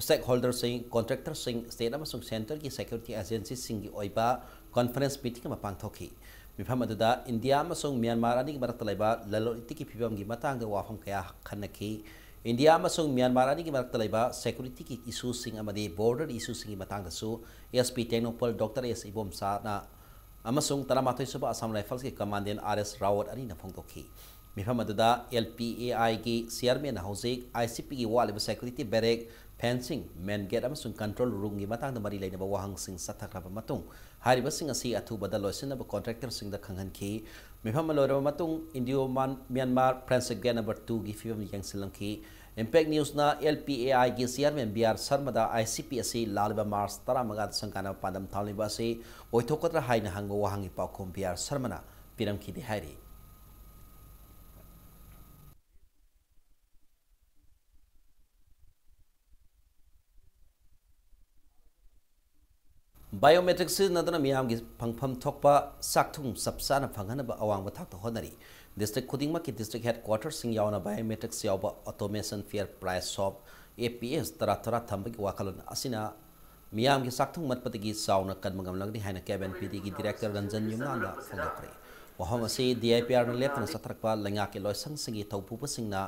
stakeholderꯁꯤꯡ, contractorꯁꯤꯡ, state ꯑꯃꯁꯨꯡ centreꯒꯤ security agencyꯁꯤꯡꯒꯤ ꯑꯣꯏꯕ conference meeting ꯑꯃ ꯄꯥꯡꯊꯣꯛꯈꯤ꯫ ꯃꯤꯐꯝ ꯑꯗꯨꯗ ꯏꯟꯗꯤꯌꯥ ꯑꯃꯁꯨꯡ ꯃ꯭ꯌꯥꯟꯃꯥꯔ ꯑꯅꯤꯒꯤ ꯃꯔꯛꯇ ꯂꯩꯕ ꯂꯂꯣꯟ ꯏꯇꯤꯛꯀꯤ ꯐꯤꯕꯝꯒꯤ ꯃꯇꯥꯡꯗ ꯋꯥꯐꯝ ꯀꯌꯥ ꯈꯟꯅꯈꯤ꯫ ꯏꯟꯗꯤꯌꯥ ꯑꯃꯁꯨꯡ ꯃ꯭ꯌꯥꯟꯃꯥꯔ ꯑꯅꯤꯒꯤ ꯃꯔꯛꯇ ꯂꯩꯕ ꯁꯦꯀ꯭ꯌꯨꯔꯤꯇꯤꯒꯤ ꯏꯁꯨꯁꯤꯡ ꯑꯃꯗꯤ ꯕꯣꯔꯗꯔ ꯏꯁꯨꯁꯤꯡꯒꯤ ꯃꯇꯥꯡꯗꯁꯨ ꯑꯦꯁ ꯄꯤ ꯇꯦꯡꯅꯧꯄꯜ ꯗꯣꯛꯇꯔ ꯑꯦꯁ ꯏꯕꯣꯝꯆꯥꯅ ꯑꯃꯁꯨꯡ ꯇꯔꯥꯃꯥꯊꯣꯏ ꯁꯨꯕ ꯑꯁꯥꯝ ꯔꯥꯏꯐꯜꯁꯀꯤ ꯀꯃꯥꯟꯗꯦꯟ ꯑꯥꯔ ꯑꯦꯁ ꯔꯥꯋꯠ ꯑꯅꯤꯅ ꯐꯣꯡꯗꯣꯛꯈꯤ꯫ ꯃꯤꯐꯝ ꯑꯗꯨꯗ ꯑꯦꯜ ꯄꯤ ꯑꯦ ꯑꯥꯏꯒꯤ ꯆꯤꯌꯔꯃꯦꯟꯅ ꯍꯧꯖꯤꯛ ꯑꯥꯏ ꯁꯤ ꯄꯤꯒꯤ ꯋꯥꯠꯂꯤꯕ ꯁꯦꯀ꯭ꯌꯨꯔꯤꯇꯤ ꯕꯦꯔꯦꯛ, ꯐꯦꯟꯁꯤꯡ, ꯃꯦꯟ ꯒꯦꯠ ꯑꯃꯁꯨꯡ ꯀꯟꯇ꯭ꯔꯣꯜ ꯔꯨꯝꯒꯤ ꯃꯇꯥꯡꯗ ꯃꯔꯤ ꯂꯩꯅꯕ ꯋꯥꯍꯪꯁꯤꯡ ꯆꯠꯊꯈ꯭ꯔꯕ ꯃꯇꯨꯡ, ꯍꯥꯏꯔꯤꯕꯁꯤꯡ ꯑꯁꯤ ꯑꯊꯨꯕꯗ ꯂꯣꯏꯁꯤꯟꯅꯕ ꯀꯣꯟꯇ꯭ꯔꯦꯛꯇꯔꯁꯤꯡꯗ ꯈꯪꯍꯟꯈꯤ꯫ ꯃꯤꯐꯝ ꯑꯃ ꯂꯣꯏꯔꯕ ꯃꯇꯨꯡ, ꯏꯟꯗꯤꯌꯣ ꯃꯥꯟ-, ꯃ꯭ꯌꯥꯟꯃꯥꯔ ꯐ꯭ꯔꯦꯟꯗꯁꯤꯞ ꯒꯦꯠ ꯅꯝꯕꯔ ꯇꯨꯒꯤ ꯐꯤꯕꯝ ꯌꯦꯡꯁꯤꯜꯂꯝꯈꯤ꯫ ꯏꯝꯄꯦꯛ ꯅ꯭ꯌꯨꯁꯅ ꯑꯦꯜ ꯄꯤ ꯑꯦ ꯑꯥꯏꯒꯤ ꯆꯤꯌꯔꯃꯦꯟ ꯕꯤ ꯑꯥꯔ ꯁꯔꯃꯗ ꯑꯥꯏ ꯁꯤ ꯄꯤ ꯑꯁꯤ ꯂꯥꯛꯂꯤꯕ ꯃꯥꯔꯆ ꯇꯔꯥꯃꯉꯥꯗ ꯁꯪꯒꯥꯅꯕ ꯄꯥꯟꯗꯝ ꯊꯝꯂꯤꯕ ꯑꯁꯤ ꯑꯣꯏꯊꯣꯛꯀꯗ꯭ꯔꯥ ꯍꯥꯏꯅ ꯍꯪꯕ ꯋꯥꯍꯪꯒꯤ ꯄꯥꯎꯈꯨꯝ ꯕꯤ ꯑꯥꯔ ꯁꯔꯃꯅ ꯄꯤꯔꯝꯈꯤꯗꯦ ꯍꯥꯏꯔꯤ꯫ ꯕꯥꯏꯑꯣꯃꯦꯇ꯭ꯔꯤꯛ ꯁꯤꯖꯤꯟꯅꯗꯨꯅ ꯃꯤꯌꯥꯝꯒꯤ ꯐꯪꯐꯝ ꯊꯣꯛꯄ ꯆꯥꯛꯊꯨꯡ ꯆꯞ ꯆꯥꯅ ꯐꯪꯍꯟꯅꯕ ꯑꯋꯥꯡꯕ ꯊꯥꯛꯇ ꯍꯣꯠꯅꯔꯤ꯫ ꯗꯤꯁꯇ꯭ꯔꯤꯛ ꯈꯨꯗꯤꯡꯃꯛꯀꯤ ꯗꯤꯁꯇ꯭ꯔꯤꯛ ꯍꯦꯗꯀ꯭ꯋꯥꯇꯔꯁꯤꯡ ꯌꯥꯎꯅ ꯕꯥꯏꯑꯣꯃꯦꯇ꯭ꯔꯤꯛꯁ ꯌꯥꯎꯕ ꯑꯣꯇꯣꯃꯦꯁꯟ ꯐꯤꯌꯔ ꯄ꯭ꯔꯥꯏꯁ ꯁꯣꯞ, ꯑꯦ ꯄꯤ ꯑꯦꯁ, ꯇꯔꯥ ꯇꯔꯥ ꯊꯝꯕꯒꯤ ꯋꯥꯈꯜꯂꯣꯟ ꯑꯁꯤꯅ ꯃꯤꯌꯥꯝꯒꯤ ꯆꯥꯛꯊꯨꯡ ꯃꯠꯄꯗꯒꯤ ꯆꯥꯎꯅ ꯀꯟꯕ ꯉꯝꯂꯒꯅꯤ ꯍꯥꯏꯅ ꯀꯦꯕꯤꯟ ꯄꯤ ꯗꯤꯒꯤ ꯗꯤꯔꯦꯛꯇꯔ ꯔꯟꯖꯟ ꯌꯨꯝꯅꯥꯝꯅ ꯐꯣꯡꯗꯣꯛꯈ꯭ꯔꯦ꯫ ꯋꯥꯐꯝ ꯑꯁꯤ ꯗꯤ ꯑꯥꯏ ꯄꯤ ꯑꯥꯔꯅ ꯂꯦꯞꯇꯅ ꯆꯠꯊꯔꯛꯄ ꯂꯩꯉꯥꯛꯀꯤ ꯂꯣꯏꯁꯪꯁꯤꯡꯒꯤ ꯊꯧꯄꯨꯕꯁꯤꯡꯅ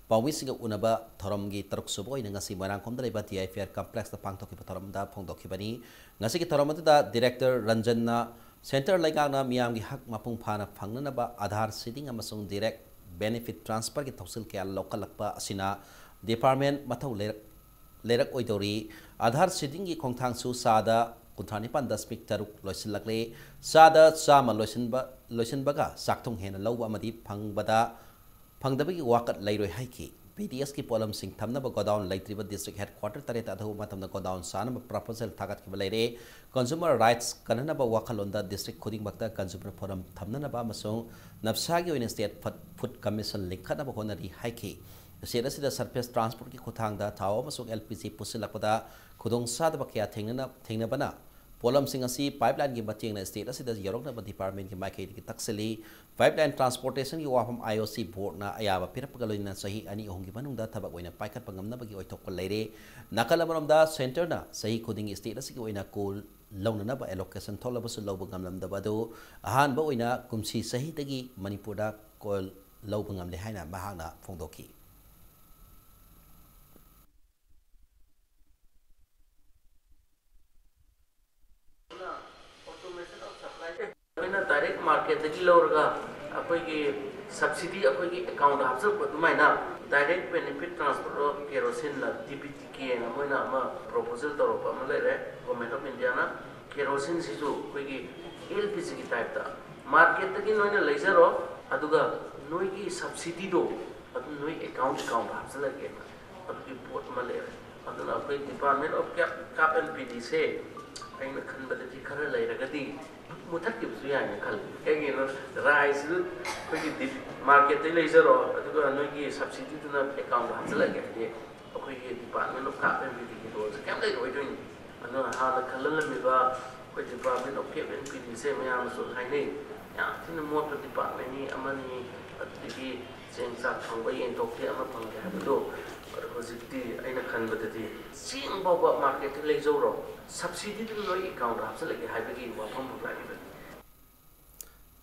ꯄꯥꯎꯃꯤꯁꯤꯡꯒ ꯎꯅꯕ ꯊꯧꯔꯝꯒꯤ ꯇꯔꯨꯛ ꯁꯨꯕ ꯑꯣꯏꯅ ꯉꯁꯤ ꯃꯣꯏꯔꯥꯡꯈꯣꯝꯗ ꯂꯩꯕ ꯗꯤ ꯑꯥꯏ ꯄꯤ ꯑꯥꯔ ꯀꯝꯄ꯭ꯂꯦꯛꯁꯇ ꯄꯥꯡꯊꯣꯛꯈꯤꯕ ꯊꯧꯔꯝꯗ ꯐꯣꯡꯗꯣꯛꯈꯤꯕꯅꯤ꯫ ꯉꯁꯤꯒꯤ ꯊꯧꯔꯝ ꯑꯗꯨꯗ ꯗꯤꯔꯦꯛꯇꯔ ꯔꯟꯖꯟꯅ ꯁꯦꯟꯇꯔ ꯂꯩꯉꯥꯛꯅ ꯃꯤꯌꯥꯝꯒꯤ ꯍꯛ ꯃꯄꯨꯡ ꯐꯥꯅ ꯐꯪꯅꯅꯕ ꯑꯥꯙꯥꯔ ꯁꯤꯗꯤꯡ ꯑꯃꯁꯨꯡ ꯗꯤꯔꯦꯛ ꯕꯦꯅꯤꯐꯤꯠ ꯇ꯭ꯔꯥꯟꯁꯐꯔꯒꯤ ꯊꯧꯁꯤꯜ ꯀꯌꯥ ꯂꯧꯈꯠꯂꯛꯄ ꯑꯁꯤꯅ ꯗꯤꯄꯥꯔꯠꯃꯦꯟ ꯃꯊꯧ ꯂꯩꯔꯛ-, ꯂꯩꯔꯛꯑꯣꯏꯗꯧꯔꯤ꯫ ꯑꯥꯙꯥꯔ ꯁꯤꯗꯤꯡꯒꯤ ꯈꯣꯡꯊꯥꯡꯁꯨ ꯆꯥꯗ ꯀꯨꯟꯊ꯭ꯔꯥ ꯅꯤꯄꯥꯟ ꯗꯁꯃꯤꯛ ꯇꯔꯨꯛ ꯂꯣꯏꯁꯤꯜꯂꯛꯂꯦ꯫ ꯆꯥꯗ ꯆꯥꯝꯃ ꯂꯣꯏꯁꯤꯟꯕ, ꯂꯣꯏꯁꯤꯟꯕꯒ ꯆꯥꯛꯊꯨꯡ ꯍꯦꯟꯅ ꯂꯧꯕ ꯑꯃꯗꯤ ꯐꯪꯕꯗ ꯐꯪꯗꯕꯒꯤ ꯋꯥꯀꯠ ꯂꯩꯔꯣꯏ ꯍꯥꯏꯈꯤ꯫ ꯕꯤ ꯗꯤ ꯑꯦꯁꯀꯤ ꯄꯣꯠꯂꯝꯁꯤꯡ ꯊꯝꯅꯕ ꯒꯣꯗꯥꯎꯟ ꯂꯩꯇ꯭ꯔꯤꯕ ꯗꯤꯁꯇ꯭ꯔꯤꯛ ꯍꯦꯗꯀ꯭ꯋꯥꯇꯔ ꯇꯔꯦꯠꯇ ꯑꯊꯨꯕ ꯃꯇꯝꯗ ꯒꯣꯗꯥꯎꯟ ꯁꯥꯅꯕ ꯄ꯭ꯔꯄꯣꯖꯦꯜ ꯊꯥꯒꯠꯈꯤꯕ ꯂꯩꯔꯦ꯫ ꯀꯟꯖꯨꯃꯔ ꯔꯥꯏꯠꯁ ꯀꯟꯅꯅꯕ ꯋꯥꯈꯜꯂꯣꯟꯗ ꯗꯤꯁꯇ꯭ꯔꯤꯛ ꯈꯨꯗꯤꯡꯃꯛꯇ ꯀꯟꯖꯨꯃꯔ ꯐꯣꯔꯝ ꯊꯝꯅꯅꯕ ꯑꯃꯁꯨꯡ ꯅꯞꯁꯥꯒꯤ ꯑꯣꯏꯅ ꯁ꯭ꯇꯦꯠ ꯐꯨꯗ, ꯐꯨꯗ ꯀꯃꯤꯁꯟ ꯂꯤꯡꯈꯠꯅꯕ ꯍꯣꯠꯅꯔꯤ ꯍꯥꯏꯈꯤ꯫ ꯁ꯭ꯇꯦꯠ ꯑꯁꯤꯗ ꯁꯔꯐꯦꯁ ꯇ꯭ꯔꯥꯟꯁꯄꯣꯔꯠꯀꯤ ꯈꯨꯠꯊꯥꯡꯗ ꯊꯥꯎ ꯑꯃꯁꯨꯡ ꯑꯦꯜ ꯄꯤ ꯖꯤ ꯄꯨꯁꯤꯜꯂꯛꯄꯗ ꯈꯨꯗꯣꯡꯆꯥꯗꯕ ꯀꯌꯥ ꯊꯦꯡꯅꯅ-, ꯊꯦꯡꯅꯕꯅ ꯄꯣꯠꯂꯝꯁꯤꯡ ꯑꯁꯤ ꯄꯥꯏꯞꯂꯥꯏꯟꯒꯤ ꯃꯇꯦꯡꯅ ꯁ꯭ꯇꯦꯠ ꯑꯁꯤꯗ ꯌꯧꯔꯛꯅꯕ ꯗꯤꯄꯥꯔꯠꯃꯦꯟꯒꯤ ꯃꯥꯏꯀꯩꯗꯒꯤ ꯇꯛꯁꯤꯜꯂꯤ꯫ ꯄꯥꯏꯞꯂꯥꯏꯟ ꯇ꯭ꯔꯥꯟꯁꯄꯣꯔꯇꯦꯁꯟꯒꯤ ꯋꯥꯐꯝ ꯑꯥꯏ ꯑꯣ ꯁꯤ ꯕꯣꯔꯗꯅ ꯑꯌꯥꯕ ꯄꯤꯔꯛꯄꯒ ꯂꯣꯏꯅꯅ ꯆꯍꯤ ꯑꯅꯤ ꯑꯍꯨꯝꯒꯤ ꯃꯅꯨꯡꯗ ꯊꯕꯛ ꯑꯣꯏꯅ ꯄꯥꯏꯈꯠꯄ ꯉꯝꯅꯕꯒꯤ ꯑꯣꯏꯊꯣꯛꯄ ꯂꯩꯔꯦ꯫ ꯅꯥꯀꯜ ꯑꯃꯔꯣꯝꯗ ꯁꯦꯟꯇꯔꯅ ꯆꯍꯤ ꯈꯨꯗꯤꯡꯒꯤ ꯁ꯭ꯇꯦꯠ ꯑꯁꯤꯒꯤ ꯑꯣꯏꯅ ꯀꯣꯜ ꯂꯧꯅꯅꯕ allocation ꯊꯣꯛꯂꯕꯁꯨ ꯂꯧꯕ ꯉꯝꯂꯝꯗꯕ ꯑꯗꯨ ꯑꯍꯥꯟꯕ ꯑꯣꯏꯅ ꯀꯨꯝꯁꯤ ꯆꯍꯤꯗꯒꯤ ꯃꯅꯤꯄꯨꯔꯗ COIL ꯂꯧꯕ ꯉꯝꯂꯦ ꯍꯥꯏꯅ ꯃꯍꯥꯛꯅ ꯐꯣꯡꯗꯣꯛꯈꯤ꯫ ꯑꯩꯈꯣꯏꯅ direct marketꯇꯒꯤ ꯂꯧꯔꯒ ꯑꯩꯈꯣꯏꯒꯤ subsidy ꯑꯩꯈꯣꯏꯒꯤ accountꯇ ꯍꯥꯞꯆꯤꯜꯂꯛꯄ ꯑꯗꯨꯃꯥꯏꯅ direct benefit transfer of keroseneꯅ DBTK ꯍꯥꯏꯅ ꯃꯣꯏꯅ ꯑꯃ proposal ꯇꯧꯔꯛꯄ ꯑꯃ ꯂꯩꯔꯦ꯫ Government of Indiaꯅ keroseneꯁꯤꯁꯨ ꯑꯩꯈꯣꯏꯒꯤ LPGꯒꯤ typeꯇ marketꯇꯒꯤ ꯅꯣꯏꯅ ꯂꯩꯖꯔꯣ, ꯑꯗꯨꯒ ꯅꯣꯏꯒꯤ subsidyꯗꯣ ꯑꯗꯨꯝ ꯅꯣꯏ account accountꯇ ꯍꯥꯞꯆꯤꯜꯂꯒꯦꯅ ꯑꯗꯨꯒꯤ ꯄꯣꯠ ꯑꯃ ꯂꯩꯔꯦ꯫ ꯑꯗꯨꯅ ꯑꯩꯈꯣꯏ Department of Cap, Cap and Paymentꯁꯦ ꯑꯩꯅ ꯈꯟꯕꯗꯗꯤ ꯈꯔ ꯂꯩꯔꯒꯗꯤ ꯃꯨꯊꯠꯈꯤꯕꯁꯨ ꯌꯥꯏꯅ ꯈꯜꯂꯤ꯫ ꯀꯩꯒꯤꯅꯣ, riceꯁꯤꯗ ꯑꯩꯈꯣꯏꯒꯤ ꯗꯤ-, marketꯇꯒꯤ ꯂꯩꯖꯔꯣ, ꯑꯗꯨꯒ ꯅꯣꯏꯒꯤ subsidyꯗꯨꯅ accountꯇ ꯍꯥꯞꯆꯤꯜꯂꯒꯦ ꯍꯥꯏꯗꯤ ꯑꯩꯈꯣꯏꯒꯤ Department of Cap and Paymentꯀꯤ roleꯁꯦ ꯀꯩꯝ ꯂꯩꯔꯣꯏꯗꯣꯏꯅꯤ꯫ ꯑꯗꯨꯅ ꯍꯥꯟꯅ ꯈꯜꯍꯜꯂꯝꯃꯤꯕ ꯑꯩꯈꯣꯏ Department of Cap and Paymentꯁꯦ ꯃꯌꯥꯝꯅꯁꯨ ꯍꯥꯏꯅꯩ, ꯌꯥꯝ ꯊꯤꯅ ꯃꯣꯠꯄ departmentꯅꯤ ꯑꯃꯅꯤ, ꯑꯗꯨꯗꯒꯤ ꯆꯦꯡ ꯆꯥꯛ ꯐꯪꯕ ꯌꯦꯟꯊꯣꯛꯇꯦ ꯑꯃ ꯐꯪꯗꯦ ꯍꯥꯏꯕꯗꯣ꯫ ꯑꯗꯣ ꯍꯧꯖꯤꯛꯇꯤ ꯑꯩꯅ ꯈꯟꯕꯗꯗꯤ ꯆꯦꯡ ꯐꯥꯎꯕ marketꯇ ꯂꯩꯖꯧꯔꯣ, subsidyꯗꯨ ꯅꯣꯏ accountꯇ ꯍꯥꯞꯆꯤꯜꯂꯛꯀꯦ ꯍꯥꯏꯕꯒꯤ ꯋꯥꯐꯝ ꯑꯃ ꯂꯥꯛꯏꯕꯅꯤ꯫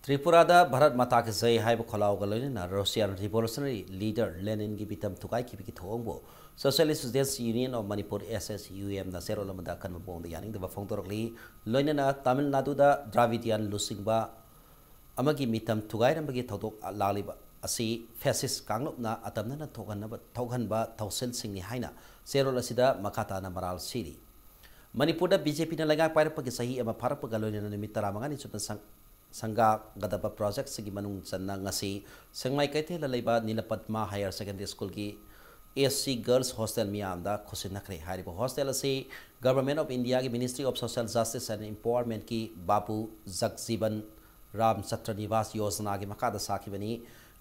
ꯇ꯭ꯔꯤꯄꯨꯔꯥꯗ ꯚꯥꯔꯠ ꯃꯥꯇꯥ ꯀꯤ ꯖꯩ ꯍꯥꯏꯕ ꯈꯣꯜꯂꯥꯎꯒ ꯂꯣꯏꯅꯅ Russian Revolutionary Leader Leninꯒꯤ ꯃꯤꯇꯝ ꯊꯨꯒꯥꯏꯈꯤꯕꯒꯤ ꯊꯧꯑꯣꯡꯕꯨ Socialist Students Union of Manipur, SSUMꯅ ꯆꯦꯔꯣꯜ ꯑꯃꯗ ꯑꯀꯟꯕ ꯃꯑꯣꯡꯗ ꯌꯥꯅꯤꯡꯗꯕ ꯐꯣꯡꯗꯣꯔꯛꯂꯤ꯫ ꯂꯣꯏꯅꯅ ꯇꯥꯃꯤꯜ ꯅꯥꯗꯨꯗ ꯗ꯭ꯔꯥꯕꯤꯗꯤꯌꯥꯟ ꯂꯨꯆꯤꯡꯕ ꯑꯃꯒꯤ ꯃꯤꯇꯝ ꯊꯨꯒꯥꯏꯔꯝꯕꯒꯤ ꯊꯧꯗꯣꯛ ꯂꯥꯛꯂꯤꯕ ꯑꯁꯤ fascist ꯀꯥꯡꯂꯨꯞꯅ ꯑꯇꯝꯅꯅ ꯊꯣꯛꯍꯟꯅꯕ, ꯊꯣꯛꯍꯟꯕ ꯊꯧꯁꯤꯜꯁꯤꯡꯅꯤ ꯍꯥꯏꯅ ꯆꯦꯔꯣꯜ ꯑꯁꯤꯗ ꯃꯈꯥ ꯇꯥꯅ ꯃꯔꯥꯜ ꯁꯤꯔꯤ꯫ ꯃꯅꯤꯄꯨꯔꯗ BJPꯅ ꯂꯩꯉꯥꯛ ꯄꯥꯏꯔꯛꯄꯒꯤ ꯆꯍꯤ ꯑꯃ ꯐꯥꯔꯛꯄꯒ ꯂꯣꯏꯅꯅ ꯅꯨꯃꯤꯠ ꯇꯔꯥꯃꯉꯥꯅꯤ ꯆꯨꯞꯅ ꯁꯪ-, ꯁꯪꯒꯥꯒꯗꯕ projectꯁꯤꯡꯒꯤ ꯃꯅꯨꯡ ꯆꯟꯅ ꯉꯁꯤ ꯁꯦꯡꯃꯥꯏ ꯀꯩꯊꯦꯜꯗ ꯂꯩꯕ ꯅꯤꯂꯄꯗꯃ Higher Secondary Schoolꯒꯤ SC Girls Hostel ꯃꯤꯌꯥꯝꯗ ꯈꯨꯠꯁꯤꯟꯅꯈ꯭ꯔꯦ꯫ ꯍꯥꯏꯔꯤꯕ hostel ꯑꯁꯤ Government of Indiaꯒꯤ Ministry of Social Justice and Empowermentꯀꯤ ꯕꯥꯕꯨ ꯖꯒꯖꯤꯕꯟ ꯔꯥꯝ ꯆꯇ꯭ꯔ ꯅꯤꯕꯥꯁ ꯌꯣꯖꯅꯥꯒꯤ ꯃꯈꯥꯗ ꯁꯥꯈꯤꯕꯅꯤ꯫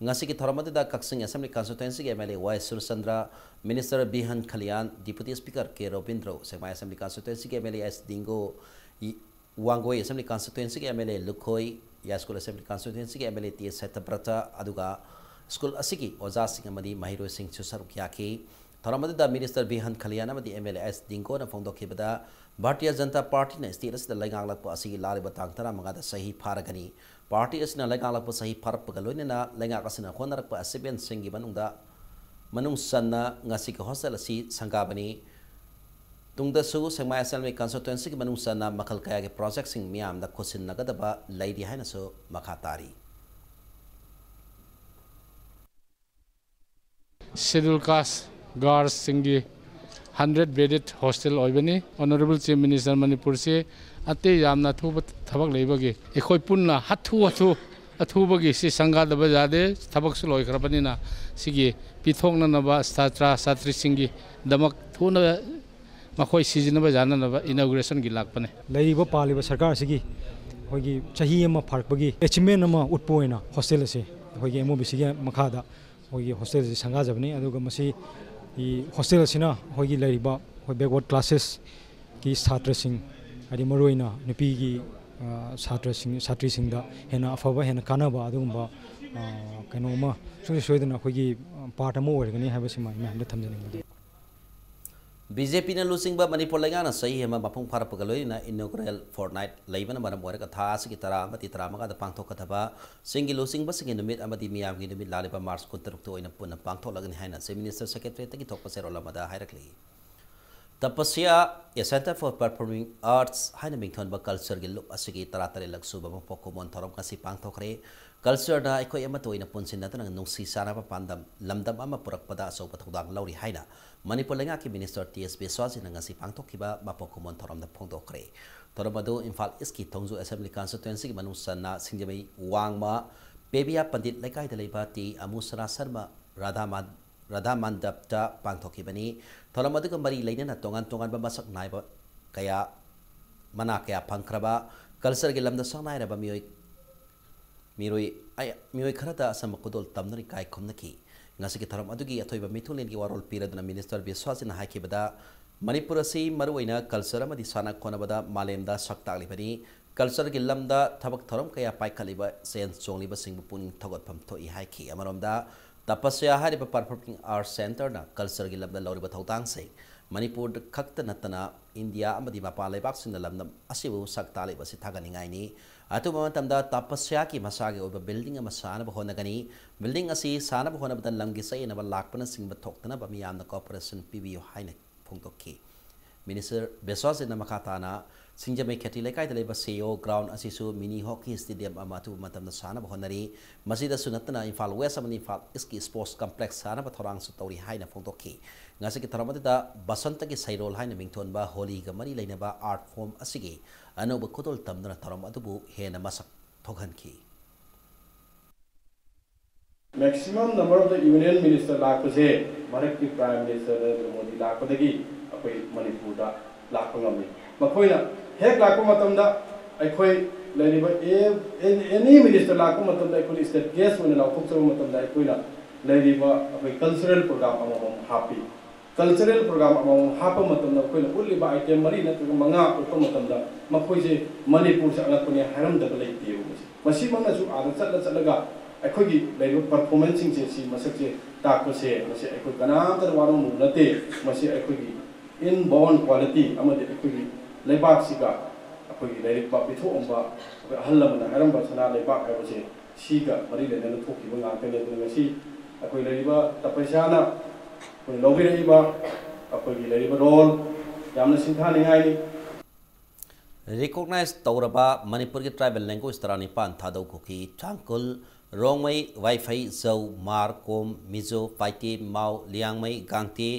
ꯉꯁꯤꯒꯤ ꯊꯧꯔꯝ ꯑꯗꯨꯗ ꯀꯛꯆꯤꯡ Assembly Constituencyꯒꯤ MLA Y Surchandra, Minister Bihan Khaliyan, Deputy Speaker K Robindro, Sekmai Assembly Constituencyꯒꯤ MLA ꯑꯦꯁ ꯗꯤꯡꯒꯣ, ꯏ-, ꯋꯥꯡꯒꯣꯏ Assembly Constituencyꯒꯤ MLA ꯂꯨꯈꯣꯏ, ꯌꯥꯏꯁ꯭ꯀꯨꯜ Assembly Constituencyꯒꯤ MLA ꯇꯤ ꯁꯇ꯭ꯌꯕ꯭ꯔꯇ, ꯑꯗꯨꯒ ꯁ꯭ꯀꯨꯜ ꯑꯁꯤꯒꯤ ꯑꯣꯖꯥꯁꯤꯡ ꯑꯃꯗꯤ ꯃꯍꯩꯔꯣꯏꯁꯤꯡꯁꯨ ꯁꯔꯨꯛ ꯌꯥꯈꯤ꯫ ꯊꯧꯔꯝ ꯑꯗꯨꯗ ꯃꯤꯅꯤꯁꯇꯔ ꯕꯤꯍꯟ ꯈꯂꯤꯌꯥꯟ ꯑꯃꯗꯤ ꯑꯦꯝ ꯑꯦꯜ ꯑꯦ ꯑꯦꯁ ꯗꯤꯡꯒꯣꯅ ꯐꯣꯡꯗꯣꯛꯈꯤꯕꯗ, ꯚꯥꯔꯇꯤꯌ ꯖꯅꯇꯥ ꯄꯥꯔꯇꯤꯅ ꯁ꯭ꯇꯦꯠ ꯑꯁꯤꯗ ꯂꯩꯉꯥꯛꯂꯛꯄ ꯑꯁꯤꯒꯤ ꯂꯥꯛꯂꯤꯕ ꯇꯥꯡ ꯇꯔꯥꯃꯉꯥꯗ ꯆꯍꯤ ꯐꯥꯔꯒꯅꯤ꯫ ꯄꯥꯔꯇꯤ ꯑꯁꯤꯅ ꯂꯩꯉꯥꯛꯂꯛꯄ ꯆꯍꯤ ꯐꯥꯔꯛꯄꯒ ꯂꯣꯏꯅꯅ ꯂꯩꯉꯥꯛ ꯑꯁꯤꯅ ꯍꯣꯠꯅꯔꯛꯄ ꯑꯦꯆꯤꯞꯃꯦꯟꯁꯤꯡꯒꯤ ꯃꯅꯨꯡꯗ, ꯃꯅꯨꯡ ꯆꯟꯅ ꯉꯁꯤꯒꯤ ꯍꯣꯁꯇꯦꯜ ꯑꯁꯤ ꯁꯪꯒꯥꯕꯅꯤ꯫ ꯇꯨꯡꯗꯁꯨ ꯁꯦꯛꯃꯥꯏ ꯑꯦꯁꯦꯝꯕ꯭ꯂꯤ ꯀꯟꯁꯇꯤꯇ꯭ꯋꯦꯟꯁꯤꯒꯤ ꯃꯅꯨꯡ ꯆꯟꯅ ꯃꯈꯜ ꯀꯌꯥꯒꯤ ꯄ꯭ꯔꯣꯖꯦꯛꯁꯤꯡ ꯃꯤꯌꯥꯝꯗ ꯈꯨꯠꯁꯤꯟꯅꯒꯗꯕ ꯂꯩꯔꯤ ꯍꯥꯏꯅꯁꯨ ꯃꯈꯥ ꯇꯥꯔꯤ꯫ Schedule Caste Girlsꯁꯤꯡꯒꯤ hundred bedded hostel ꯑꯣꯏꯕꯅꯤ꯫ Honourable Chief Minister, ꯃꯅꯤꯄꯨꯔꯁꯤ ꯑꯇꯩ ꯌꯥꯝꯅ ꯑꯊꯨꯕ ꯊꯕꯛ ꯂꯩꯕꯒꯤ ꯑꯩꯈꯣꯏ ꯄꯨꯟꯅ ꯍꯥꯊꯨ ꯍꯥꯊꯨ ꯑꯊꯨꯕꯒꯤ ꯁꯤ ꯁꯪꯒꯥꯗꯕ ꯌꯥꯗꯦ꯫ ꯊꯕꯛꯁꯨ ꯂꯣꯏꯈ꯭ꯔꯕꯅꯤꯅ ꯁꯤꯒꯤ ꯄꯤꯊꯣꯛꯅꯅꯕ ꯁꯥꯇ꯭ꯔ ꯁꯥꯇ꯭ꯔꯤꯁꯤꯡꯒꯤꯗꯃꯛ ꯊꯨꯅ ꯃꯈꯣꯏ ꯁꯤꯖꯤꯟꯅꯕ ꯌꯥꯅꯅꯕ inaugurationꯒꯤ ꯂꯥꯛꯄꯅꯦ꯫ ꯂꯩꯔꯤꯕ ꯄꯥꯜꯂꯤꯕ ꯁꯔꯀꯥꯔ ꯑꯁꯤꯒꯤ ꯑꯩꯈꯣꯏꯒꯤ ꯆꯍꯤ ꯑꯃ ꯐꯥꯔꯛꯄꯒꯤ achievement ꯑꯃ ꯎꯠꯄ ꯑꯣꯏꯅ ꯍꯣꯁꯇꯦꯜ ꯑꯁꯤ ꯑꯩꯈꯣꯏꯒꯤ ꯑꯦꯝ ꯑꯣ ꯕꯤ ꯁꯤꯒꯤ ꯃꯈꯥꯗ ꯑꯩꯈꯣꯏꯒꯤ ꯍꯣꯁꯇꯦꯜ ꯑꯁꯤ ꯁꯪꯒꯥꯖꯕꯅꯤ꯫ ꯑꯗꯨꯒ ꯃꯁꯤ ꯍꯣꯁꯇꯦꯜ ꯑꯁꯤꯅ ꯑꯩꯈꯣꯏꯒꯤ ꯂꯩꯔꯤꯕ ꯑꯩꯈꯣꯏ backward classesꯀꯤ ꯁꯥꯇ꯭ꯔꯁꯤꯡ, ꯍꯥꯏꯗꯤ ꯃꯔꯨꯑꯣꯏꯅ ꯅꯨꯄꯤꯒꯤ ꯁꯥꯇ꯭ꯔꯁꯤꯡ, ꯁꯥꯇ꯭ꯔꯤꯁꯤꯡꯗ ꯍꯦꯟꯅ ꯑꯐꯕ, ꯍꯦꯟꯅ ꯀꯥꯟꯅꯕ ꯑꯗꯨꯒꯨꯝꯕ ꯀꯩꯅꯣ ꯑꯃ ꯁꯨꯡꯁꯣꯏ ꯁꯣꯏꯗꯅ ꯑꯩꯈꯣꯏꯒꯤ part ꯑꯃ ꯑꯣꯏꯔꯒꯅꯤ ꯍꯥꯏꯕꯁꯤꯃ ꯑꯩ ꯃꯌꯥꯝꯗ ꯊꯝꯖꯅꯤꯡꯕꯅꯤ꯫ ꯕꯤ ꯖꯦ ꯄꯤꯅ ꯂꯨꯆꯤꯡꯕ ꯃꯅꯤꯄꯨꯔ ꯂꯩꯉꯥꯛꯅ ꯆꯍꯤ ꯑꯃ ꯃꯄꯨꯡ ꯐꯥꯔꯛꯄꯒ ꯂꯣꯏꯅꯅ inaugural fortnight ꯂꯩꯕꯅ ꯃꯔꯝ ꯑꯣꯏꯔꯒ ꯊꯥ ꯑꯁꯤꯒꯤ ꯇꯔꯥ ꯑꯃꯗꯤ ꯇꯔꯥꯃꯉꯥꯗ ꯄꯥꯡꯊꯣꯛꯀꯗꯕ ꯆꯤꯡꯒꯤ ꯂꯨꯆꯤꯡꯕꯁꯤꯡꯒꯤ ꯅꯨꯃꯤꯠ ꯑꯃꯗꯤ ꯃꯤꯌꯥꯝꯒꯤ ꯅꯨꯃꯤꯠ ꯂꯥꯛꯂꯤꯕ ꯃꯥꯔꯆ ꯀꯨꯟꯇꯔꯨꯛꯇ ꯑꯣꯏꯅ ꯄꯨꯟꯅ ꯄꯥꯡꯊꯣꯛꯂꯒꯅꯤ ꯍꯥꯏꯅ Chief Minister Secretariatꯇꯒꯤ ꯊꯣꯛꯄ ꯆꯦꯔꯣꯜ ꯑꯃꯗ ꯍꯥꯏꯔꯛꯂꯤ꯫ Tapasya, a Centre for Performing Arts ꯍꯥꯏꯅ ꯃꯤꯡꯊꯣꯟꯕ cultureꯒꯤ ꯂꯨꯞ ꯑꯁꯤꯒꯤ ꯇꯔꯥꯇꯔꯦꯠꯂꯛ ꯁꯨꯕ ꯃꯄꯣꯛ ꯀꯨꯝꯑꯣꯟ ꯊꯧꯔꯝ ꯉꯁꯤ ꯄꯥꯡꯊꯣꯛꯈ꯭ꯔꯦ꯫ Cultureꯅ ꯑꯩꯈꯣꯏ ꯑꯃꯠꯇ ꯑꯣꯏꯅ ꯄꯨꯟꯁꯤꯟꯅꯗꯨꯅ ꯅꯨꯡꯁꯤ ꯆꯥꯟꯅꯕ ꯄꯥꯟꯗꯝ ꯂꯝꯗꯝ ꯑꯃ ꯄꯨꯔꯛꯄꯗ ꯑꯆꯧꯕ ꯊꯧꯗꯥꯡ ꯂꯧꯔꯤ ꯍꯥꯏꯅ ꯃꯅꯤꯄꯨꯔ ꯂꯩꯉꯥꯛꯀꯤ Minister ꯇꯤ ꯑꯦꯁ ꯕꯤꯁ꯭ꯋꯥꯁꯖꯤꯅ ꯉꯁꯤ ꯄꯥꯡꯊꯣꯛꯈꯤꯕ ꯃꯄꯣꯛ ꯀꯨꯝꯑꯣꯟ ꯊꯧꯔꯝꯗ ꯐꯣꯡꯗꯣꯛꯈ꯭ꯔꯦ꯫ ꯊꯧꯔꯝ ꯑꯗꯨ ꯏꯝꯐꯥꯜ ꯏꯁ꯭ꯠꯀꯤ ꯊꯣꯡꯖꯨ Assembly Constituencyꯒꯤ ꯃꯅꯨꯡ ꯆꯟꯅ ꯁꯤꯡꯖꯃꯩ ꯋꯥꯡꯃ ꯄꯦꯕꯤꯌꯥ ꯄꯟꯗꯤꯠ ꯂꯩꯀꯥꯏꯗ ꯂꯩꯕ ꯇꯤ ꯑꯃꯨꯁꯔꯥ ꯁꯔꯃ ꯔꯥꯙꯥ ꯃꯥꯟ-, ꯔꯥꯙꯥ ꯃꯟꯗꯞꯇ ꯄꯥꯡꯊꯣꯛꯈꯤꯕꯅꯤ꯫ ꯊꯧꯔꯝ ꯑꯗꯨꯒ ꯃꯔꯤ ꯂꯩꯅꯅ ꯇꯣꯉꯥꯟ ꯇꯣꯉꯥꯟꯕ ꯃꯁꯛ ꯅꯥꯏꯕ ꯀꯌꯥ, ꯃꯅꯥ ꯀꯌꯥ ꯐꯪꯈ꯭ꯔꯕ cultureꯒꯤ ꯂꯝꯗ ꯁꯛꯅꯥꯏꯔꯕ ꯃꯤꯑꯣꯏ ꯃꯤꯔꯣꯏ-, ꯑꯌ-, ꯃꯤꯑꯣꯏ ꯈꯔꯗ ꯑꯆꯝꯕ ꯈꯨꯗꯣꯜ ꯇꯝꯗꯨꯅ ꯏꯀꯥꯏ ꯈꯨꯝꯅꯈꯤ꯫ ꯉꯁꯤꯒꯤ ꯊꯧꯔꯝ ꯑꯗꯨꯒꯤ ꯑꯊꯣꯏꯕ ꯃꯤꯊꯨꯡꯂꯦꯟꯒꯤ ꯋꯥꯔꯣꯜ ꯄꯤꯔꯗꯨꯅ Minister ꯕꯤꯁ꯭ꯋꯥꯁꯖꯤꯅ ꯍꯥꯏꯈꯤꯕꯗ, ꯃꯅꯤꯄꯨꯔ ꯑꯁꯤ ꯃꯔꯨꯑꯣꯏꯅ culture ꯑꯃꯗꯤ ꯁꯥꯟꯅ ꯈꯣꯠꯅꯕꯗ ꯃꯥꯂꯦꯝꯗ ꯁꯛ ꯇꯥꯛꯂꯤꯕꯅꯤ꯫ Cultureꯒꯤ ꯂꯝꯗ ꯊꯕꯛ ꯊꯧꯔꯝ ꯀꯌꯥ ꯄꯥꯏꯈꯠꯂꯤꯕ, ꯆꯦꯟ ꯆꯣꯡꯂꯤꯕꯁꯤꯡꯕꯨ ꯄꯨꯛꯅꯤꯡ ꯊꯧꯒꯠꯐꯝ ꯊꯣꯛꯏ ꯍꯥꯏꯈꯤ꯫ ꯑꯃꯔꯣꯝꯗ ꯇꯄꯁ꯭ꯌꯥ ꯍꯥꯏꯔꯤꯕ Performing Arts Centreꯅ cultureꯒꯤ ꯂꯝꯗ ꯂꯧꯔꯤꯕ ꯊꯧꯗꯥꯡꯁꯤꯡ ꯃꯅꯤꯄꯨꯔ ꯈꯛꯇ ꯅꯠꯇꯅ ꯏꯟꯗꯤꯌꯥ ꯑꯃꯗꯤ ꯃꯄꯥꯟ ꯂꯩꯕꯥꯛꯁꯤꯡꯅ ꯂꯝꯗꯝ ꯑꯁꯤꯕꯨ ꯁꯛ ꯇꯥꯛꯂꯤꯕ ꯑꯁꯤ ꯊꯥꯒꯠꯅꯤꯡꯉꯥꯏꯅꯤ꯫ ꯑꯊꯨꯕ ꯃꯇꯝꯗ ꯇꯄꯁ꯭ꯌꯥꯒꯤ ꯃꯁꯥꯒꯤ ꯑꯣꯏꯕ building ꯑꯃ ꯁꯥꯅꯕ ꯍꯣꯠꯅꯒꯅꯤ꯫ Building ꯑꯁꯤ ꯁꯥꯅꯕ ꯍꯣꯠꯅꯕꯗ ꯂꯝꯒꯤ ꯆꯌꯦꯠꯅꯕ ꯂꯥꯛꯄꯅꯆꯤꯡꯕ ꯊꯣꯛꯇꯅꯕ ꯃꯤꯌꯥꯝꯅ cooperation ꯄꯤꯕꯤꯌꯨ ꯍꯥꯏꯅ ꯐꯣꯡꯗꯣꯛꯈꯤ꯫ Minister ꯕꯤꯁ꯭ꯋꯖꯤꯠꯅ ꯃꯈꯥ ꯇꯥꯅ ꯁꯤꯡꯖꯃꯩ ꯈꯦꯇ꯭ꯔꯤ ꯂꯩꯀꯥꯏꯗ ꯂꯩꯕ ꯁꯦꯌꯣ ground ꯑꯁꯤꯁꯨ mini hockey stadium ꯑꯃ ꯑꯊꯨꯕ ꯃꯇꯝꯗ ꯁꯥꯅꯕ ꯍꯣꯠꯅꯔꯤ꯫ ꯃꯁꯤꯗꯁꯨ ꯅꯠꯇꯅ ꯏꯝꯐꯥꯜ West ꯑꯃꯗꯤ ꯏꯝꯐꯥꯜ Eastꯀꯤ sports complex ꯁꯥꯅꯕ ꯊꯧꯔꯥꯡꯁꯨ ꯇꯧꯔꯤ ꯍꯥꯏꯅ ꯐꯣꯡꯗꯣꯛꯈꯤ꯫ ꯉꯁꯤꯒꯤ ꯊꯧꯔꯝ ꯑꯗꯨꯗ ꯕꯁꯟꯇꯒꯤ ꯁꯩꯔꯣꯜ ꯍꯥꯏꯅ ꯃꯤꯡꯊꯣꯟꯕ ꯍꯣꯂꯤꯒ ꯃꯔꯤ ꯂꯩꯅꯕ art form ꯑꯁꯤꯒꯤ ꯑꯅꯧꯕ ꯈꯨꯗꯣꯜ ꯇꯝꯗꯨꯅ ꯊꯧꯔꯝ ꯑꯗꯨꯕꯨ ꯍꯦꯟꯅ ꯃꯁꯛ ꯊꯣꯛꯍꯟꯈꯤ꯫ Maximum number of the Union Minister ꯂꯥꯛꯄꯁꯦ ꯚꯥꯔꯠꯀꯤ Prime Minister ꯅꯔꯦꯟꯗ꯭ꯔ ꯃꯣꯗꯤ ꯂꯥꯛꯄꯗꯒꯤ ꯑꯩꯈꯣꯏ ꯃꯅꯤꯄꯨꯔꯗ ꯂꯥꯛꯄ ꯉꯝꯃꯤ꯫ ꯃꯈꯣꯏꯅ ꯍꯦꯛ ꯂꯥꯛꯄ ꯃꯇꯝꯗ ꯑꯩꯈꯣꯏ ꯂꯩꯔꯤꯕ ꯑꯦ-, ꯑꯦ-, any minister ꯂꯥꯛꯄ ꯃꯇꯝꯗ ꯑꯩꯈꯣꯏꯅ state guest ꯑꯣꯏꯅ ꯂꯥꯎꯊꯣꯛꯆꯕ ꯃꯇꯝꯗ ꯑꯩꯈꯣꯏꯅ ꯂꯩꯔꯤꯕ ꯑꯩꯈꯣꯏ cultural program ꯑꯃꯃꯝ ꯍꯥꯞꯄꯤ꯫ Cultural program ꯑꯃꯃꯝ ꯍꯥꯞꯄ ꯃꯇꯝꯗ ꯑꯩꯈꯣꯏꯅ ꯎꯠꯂꯤꯕ item ꯃꯔꯤ ꯅꯠꯇ꯭ꯔꯒ ꯃꯉꯥ ꯎꯠꯄ ꯃꯇꯝꯗ ꯃꯈꯣꯏꯁꯦ ꯃꯅꯤꯄꯨꯔꯁꯦ ꯑꯉꯛꯄꯅꯦ ꯍꯥꯏꯔꯝꯗꯕ ꯂꯩꯇꯦꯕ꯫ ꯃꯁꯤ, ꯃꯁꯤꯃꯛꯅꯁꯨ ꯑꯥꯗ ꯆꯠꯂ ꯆꯠꯂꯒ ꯑꯩꯈꯣꯏꯒꯤ ꯂꯩꯔꯤꯕ performanceꯁꯤꯡꯁꯦ, ꯁꯤ ꯃꯁꯛꯁꯦ ꯇꯥꯛꯄꯁꯦ, ꯃꯁꯤ ꯑꯩꯈꯣꯏ ꯀꯅꯥꯝꯇꯅ ꯋꯥꯔꯧꯅꯕ ꯅꯠꯇꯦ꯫ ꯃꯁꯤ ꯑꯩꯈꯣꯏꯒꯤ inborn quality ꯑꯃꯗꯤ ꯑꯩꯈꯣꯏꯒꯤ ꯂꯩꯕꯥꯛꯁꯤꯒ ꯑꯩꯈꯣꯏꯒꯤ ꯂꯥꯏꯔꯤꯛ ꯄꯥ ꯄꯤꯊꯣꯛꯑꯝꯕ ꯑꯩꯈꯣꯏ ꯑꯍꯜ ꯂꯃꯟꯅ ꯍꯥꯏꯔꯝꯕ ꯁꯅꯥ ꯂꯩꯕꯥꯛ ꯍꯥꯏꯕꯁꯦ ꯁꯤꯒ ꯃꯔꯤ ꯂꯩꯅꯅ ꯊꯣꯛꯈꯤꯕ ꯉꯥꯛꯇꯅꯤ꯫ ꯑꯗꯨꯅ ꯉꯁꯤ ꯑꯩꯈꯣꯏ ꯂꯩꯔꯤꯕ ꯇꯄꯁ꯭ꯌꯥꯅ ꯑꯩꯈꯣꯏ ꯂꯧꯕꯤꯔꯛꯏꯕ ꯑꯩꯈꯣꯏꯒꯤ ꯂꯩꯔꯤꯕ role ꯌꯥꯝꯅ ꯁꯤꯡꯊꯥꯅꯤꯡꯉꯥꯏꯅꯤ꯫ Recognize ꯇꯧꯔꯕ ꯃꯅꯤꯄꯨꯔꯒꯤ tribal language ꯇꯔꯥꯅꯤꯄꯥꯟ ꯊꯥꯗꯧ ꯀꯨꯀꯤ, ꯇꯥꯡꯈꯨꯜ, ꯔꯣꯡꯃꯩ, ꯋꯥꯏꯐꯩ, ꯖꯧ, ꯃꯥꯔ, ꯀꯣꯝ, ꯃꯤꯖꯣ, ꯄꯥꯏꯇꯦ, ꯃꯥꯎ, ꯂꯤꯌꯥꯡꯃꯩ, ꯒꯥꯡꯇꯦ,